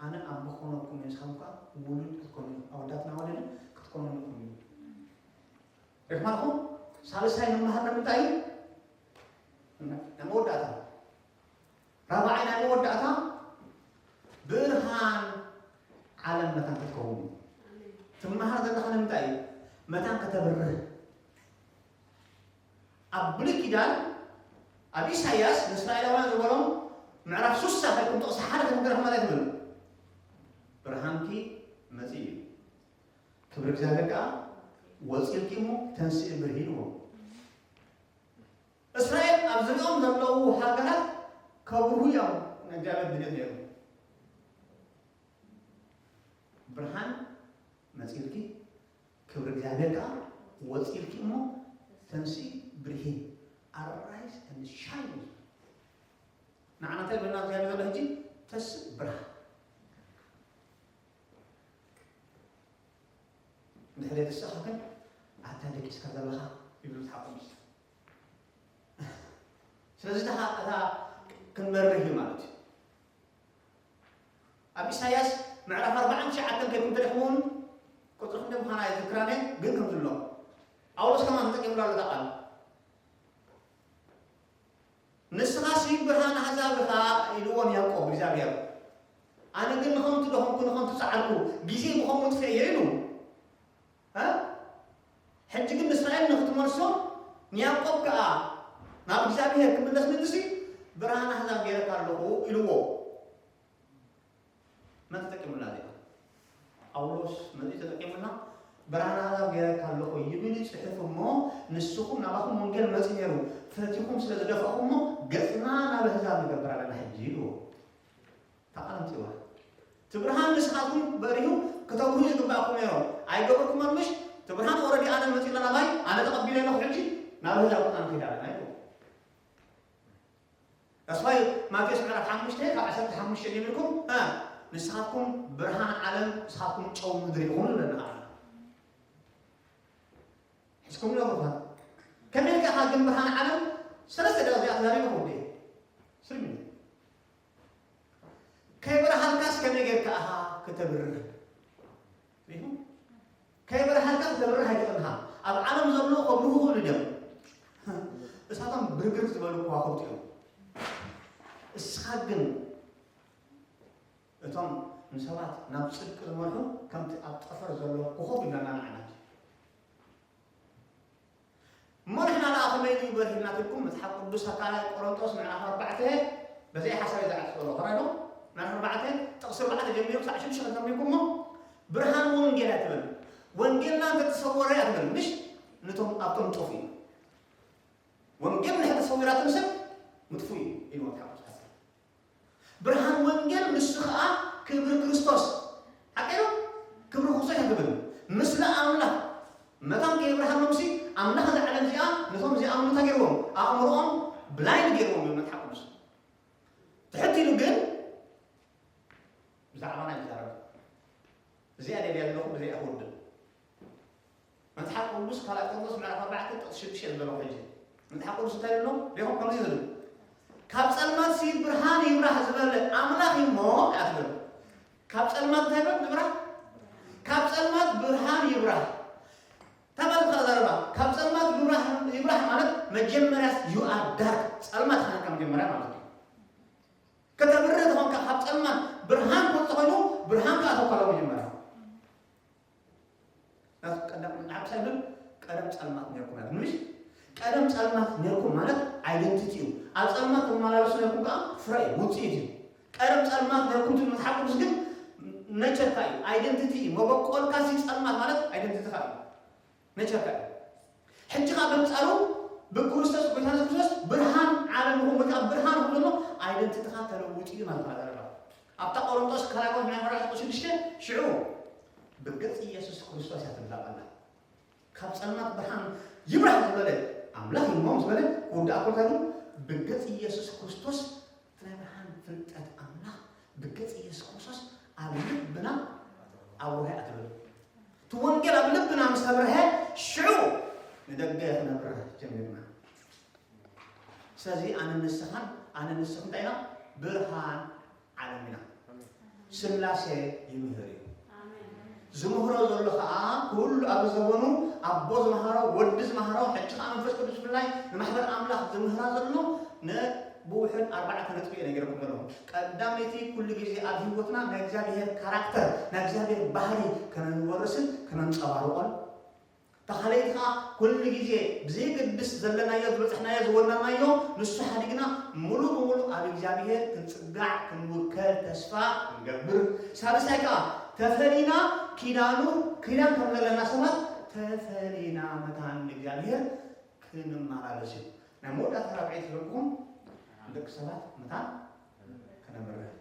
ኣነ ኣቦ ክኾነኩም እየ፣ ንስኻትኩም ከኣ ውሉድ ክትኮኑ፣ ኣወዳትና ወለድን ክትኮኑ ኣለኩም እዩ። ርሕማኹም ሳልሳይ ንመሃር ንምንታይ እዩ? ናይ መወዳእታ ራብዓይ ናይ መወዳእታ ብርሃን ዓለም መታን ክትከውን ትመሃር ዘለኻ ንምንታይ እዩ? መታን ከተብርህ ኣብ ብሉይ ኪዳን ኣብ ኢሳያስ ንእስራኤላውያን ዝበሎም ምዕራፍ ሱሳ ከይኩም ጥቕሲ ሓደ ክትምድረኽ ማለት ይብል ብርሃንኪ መጽእ እዩ ክብሪ እግዚኣብሔር ከዓ ወፂልኪ እሞ ተንስኢ ብርሂ ኢልዎም እስራኤል ኣብ ዝሪኦም ዘለዉ ሃገራት ከብርሁ እዮም ንእግዚኣብሔር ድልየት ነይሩ። ብርሃን መፂልኪ ክብሪ እግዚኣብሔር ከዓ ወፂልኪ እሞ ተንስኢ ብርሂ ኣራይስ ሻይ ንዓና እንታይ ብልና እግዚኣብሔር ዘሎ ሕጂ ተስእ ብርሃን እንድሕር የትስእኻ ግን ኣታ ደቂስካ ዘለኻ ይብል መጽሓፍ ቅዱስ። ስለዚ እታ እታ ክንበርህ እዩ ማለት እዩ። ኣብ ኢሳያስ ምዕራፍ ኣርባዓን ትሽዓተን ከይኩም ተደኽሙን ቁጽሪ ክንደ ምዃና ኣይዝክራን እየ፣ ግን ከም ዝሎ ጳውሎስ ከማን ተጠቂምሉ ኣሎ እታ ቃል። "ንስኻሲ ብርሃን ኣሕዛብ ኢኻ" ኢልዎ ንያዕቆብ እግዚኣብሔር። "ኣነ ግን ንኸንቱ ደኸምኩ፣ ንኸንቱ ጸዓርኩ፣ ግዜ ብኸምኡ ጥፍኤዮ" ኢሉ። እ? ሕጂ ግን ንእስራኤል ንኽትመልሶ ንያዕቆብ ከኣ ናብ እግዚኣብሔር ክምለስ ንግሲ "ብርሃን ኣሕዛብ ገይረካ ኣለኹ" ኢልዎ። መን ተጠቂሙላ እዚኣ? ጳውሎስ ነዚ ተጠቂሙላ። "ብርሃን ኣሕዛብ ገይረካ ኣለኹ" ይብል ጽሑፍ እሞ፣ ንስኹም ናባኹም ወንጌል መጺ ነይሩ፣ ፈቲኹም ስለ ዝደፋእኹሞ፣ ገጽና ናብ ኣህዛብ ንገብር ኣለና ሕጂ ኢልዎ። እታ ቃል ኣምጺእዋ። እቲ ብርሃን ንስኻትኩም በሪሁ ክተብርሁ ዝግባእኩም ነይሩ። ኣይገበርኩሞን ምሽ? እቲ ብርሃን ኦረዲ ኣነ መጺእና ናባይ፣ ኣነ ተቐቢለ ኣለኹ፣ ሕጂ ናብ ኣህዛብ ኣነ ከይድ ኣለና ኢልዎ። That's why ማቴዎስ ምዕራፍ ሓሙሽተ ካብ ዓሰርተ ሓሙሽተ ጀሚርኩም፣ እ፣ "ንስኻትኩም ብርሃን ዓለም፣ ንስኻትኩም ጨው ምድሪ ኢኹም" ዝብለና። ሒዝኩም ዶ ብርሃን? ከመይ ኢልካ ኢኻ ግን ብርሃን ዓለም? ሰለስተ ደቂቕ እዚኣ ተዛሪበ ወዲ። ስርግኒ። ከይበርሃልካስ ከመይ ጌርካ ኢኻ ክተብርህ? ሪኢኹም? ከይበርሃልካ ክተብርህ ኣይትኽእልን ኢኻ። ኣብ ዓለም ዘለዉ ከብርሁ ይኽእሉ ድዮም? እሳቶም ብርግርግ ዝበሉ ከዋኽብቲ እዮም። እስኻ ግን እቶም ንሰባት ናብ ጽድቂ ዝመርሑ ከምቲ ኣብ ጠፈር ዘሎ ኮኾብ ኢልና ንዓና። እሞ ንሕና ደኣ ከመይ እዩ በሪህልና ትልኩም? መጽሓፍ ቅዱስ ኣብ ካልኣይ ቆሮንቶስ ምዕራፍ ኣርባዕተ በዚ ሓሳብ እዩ ዝዓጽዎ ዘሎ። ከማይ ዶ? ምዕራፍ ኣርባዕተ ጥቕሲ ኣርባዕተ ጀሚሩ ክሳዕ ሽዱሽተ ከተንቢብኩሞ፣ "ብርሃን ወንጌል" እያ ትብል። "ወንጌልና እንተተሰወረ" እያ ትብል። ምሽ? ነቶም ኣብቶም ጠፍኡ እዩ። "ወንጌል እንድሕር ተሰዊራትም ሰብ ምጥፉእ እዩ" ኢሉ መጽሓፍ ቅዱስ ሓሳብ። ብርሃን ወንጌል ንሱ ኸኣ ክብሪ ክርስቶስ። ሓቀይ ዶ? ክብሪ ክርስቶስ እያ ትብል። ምስለ ኣምላኽ መታን ከየብርሃሎምሲ ኣምላኽ እዛ ዓለም እዚኣ ነቶም ዚኣምኑ እንታይ ገይርዎም? ኣእምሮኦም ብላይንድ ገይርዎም እዩ መጽሓፍ ቅዱስ። ትሕት ኢሉ ግን ብዛዕባና እዩ ዝዛረብ። እዚኣ ደልያ ዘለኹ፣ ብዚኣ ክውድእ። መጽሓፍ ቅዱስ ካልኣይ ቆሮንቶስ ምዕራፍ ኣርባዕተ ጥቕሲ ሽዱሽተ እዩ ዘሎ ሕጂ። መጽሓፍ ቅዱስ እንታይ ይብሎ? ሪኢኹም ከምዚ ዝብል፣ "ካብ ጸልማትሲ ብርሃን ይብራህ ዝበለ ኣምላኽ እዩ እሞ" እያ ትብል። ካብ ጸልማት እንታይ ይብራህ? ካብ ጸልማት ብርሃን ይብራህ። እንታይ ማለት እዩ ዘረባ? ካብ ጸልማት ይብራህ፣ ይብራህ ማለት መጀመርያስ you are dark፣ ጸልማት ኢኻ ነርካ መጀመርያ ማለት እዩ። ከተብርህ ተኾንካ ካብ ጸልማት ብርሃን ክወጽእ ኮይኑ ብርሃን ክኣተወካ ኣለዎ መጀመርያ። ናብ ቀደም፣ ንዓብ ሳይብል ቀደም ጸልማት ነርኩም ማለት ምሽ? ቀደም ጸልማት ነርኩም ማለት ኣይደንቲቲ እዩ። ኣብ ጸልማት ትመላለሱ ነርኩም ከኣ ፍረ እዩ፣ ውጽኢት እዩ። ቀደም ጸልማት ነርኩም ትብል መጽሓፍ ቅዱስ ግን ነቸርካ እዩ፣ ኣይደንቲቲ እዩ። መበቆልካ ሲ ጸልማት ማለት ኣይደንቲቲኻ እዩ። ነቸርካ እዩ። ሕጂ ኸኣ በንጻሩ ብክርስቶስ፣ ጎይታና ክርስቶስ ብርሃን ዓለም ይኹን ወይ ከኣ ብርሃን ይኹን ዘሎ ኣይደንቲቲኻ ተለዊጡ እዩ ማለት ማለት ኣለና። ኣብታ ቆሮንቶስ ካልኣይ ቆሮንቶስ ምዕራፍ ኣርባዕተ ቁጽሪ ሽዱሽተ ሽዑ ብገጽ ኢየሱስ ክርስቶስ እያ ትብላዕ ኣላ። ካብ ጸልማት ብርሃን ይብራህ ዝበለ ኣምላኽ እዩ እሞ ምስ በለ ክውዳእ እኮ እንታይ ኢሉ? ብገጽ ኢየሱስ ክርስቶስ እቲ ናይ ብርሃን ፍልጠት ኣምላኽ ብገጽ ኢየሱስ ክርስቶስ ኣብ ልብና ኣብርሃ እያ ትብል። እቲ ወንጌል ኣብ ልብና ምስ ኣብርሀ ሽዑ ንደገ ክነብርህ ጀሚርና። ስለዚ ኣነ ንስኻን ኣነ ንስኽ እንታይ ኢና? ብርሃን ዓለም ኢና። ስላሴ ይምህር እዩ። ዝምህሮ ዘሎ ኸዓ ኩሉ ኣብ ዘበኑ ኣቦ ዝመሃሮ፣ ወዲ ዝመሃሮ፣ ሕጂ ኸዓ መንፈስ ቅዱስ ብፍላይ ንማሕበር ኣምላኽ ዝምህራ ዘሎ ን-፣ ብውሕድ ኣርባዕተ ነጥቢ እየ ነጊረኩም ዘለኹ። ቀዳመይቲ ኩሉ ግዜ ኣብ ህይወትና ናይ እግዚኣብሔር ካራክተር፣ ናይ እግዚኣብሔር ባህሪ ከነንወርስን ከነንጸባርቖን። ተኻለይቲ ኸዓ ኩሉ ግዜ ብዘየገድስ ዘለናዮ፣ ዝበጽሕናዮ፣ ዝወናናዮ ንሱ ሓዲግና ምሉእ ብምሉእ ኣብ እግዚኣብሔር ክንጽጋዕ፣ ክንውከል፣ ተስፋ ክንገብር። ሳልሳይ ከኣ ተፈሊና ኪዳኑ፣ ኪዳን ከም ዘለና ሰባት ተፈሊና መታን ንእግዚኣብሔር ክንመላለስ እዩ። ናይ መወዳእታ ራብዐይቲ ዝበልኩኹም ንደቂ ሰባት መታን ክነምርህ።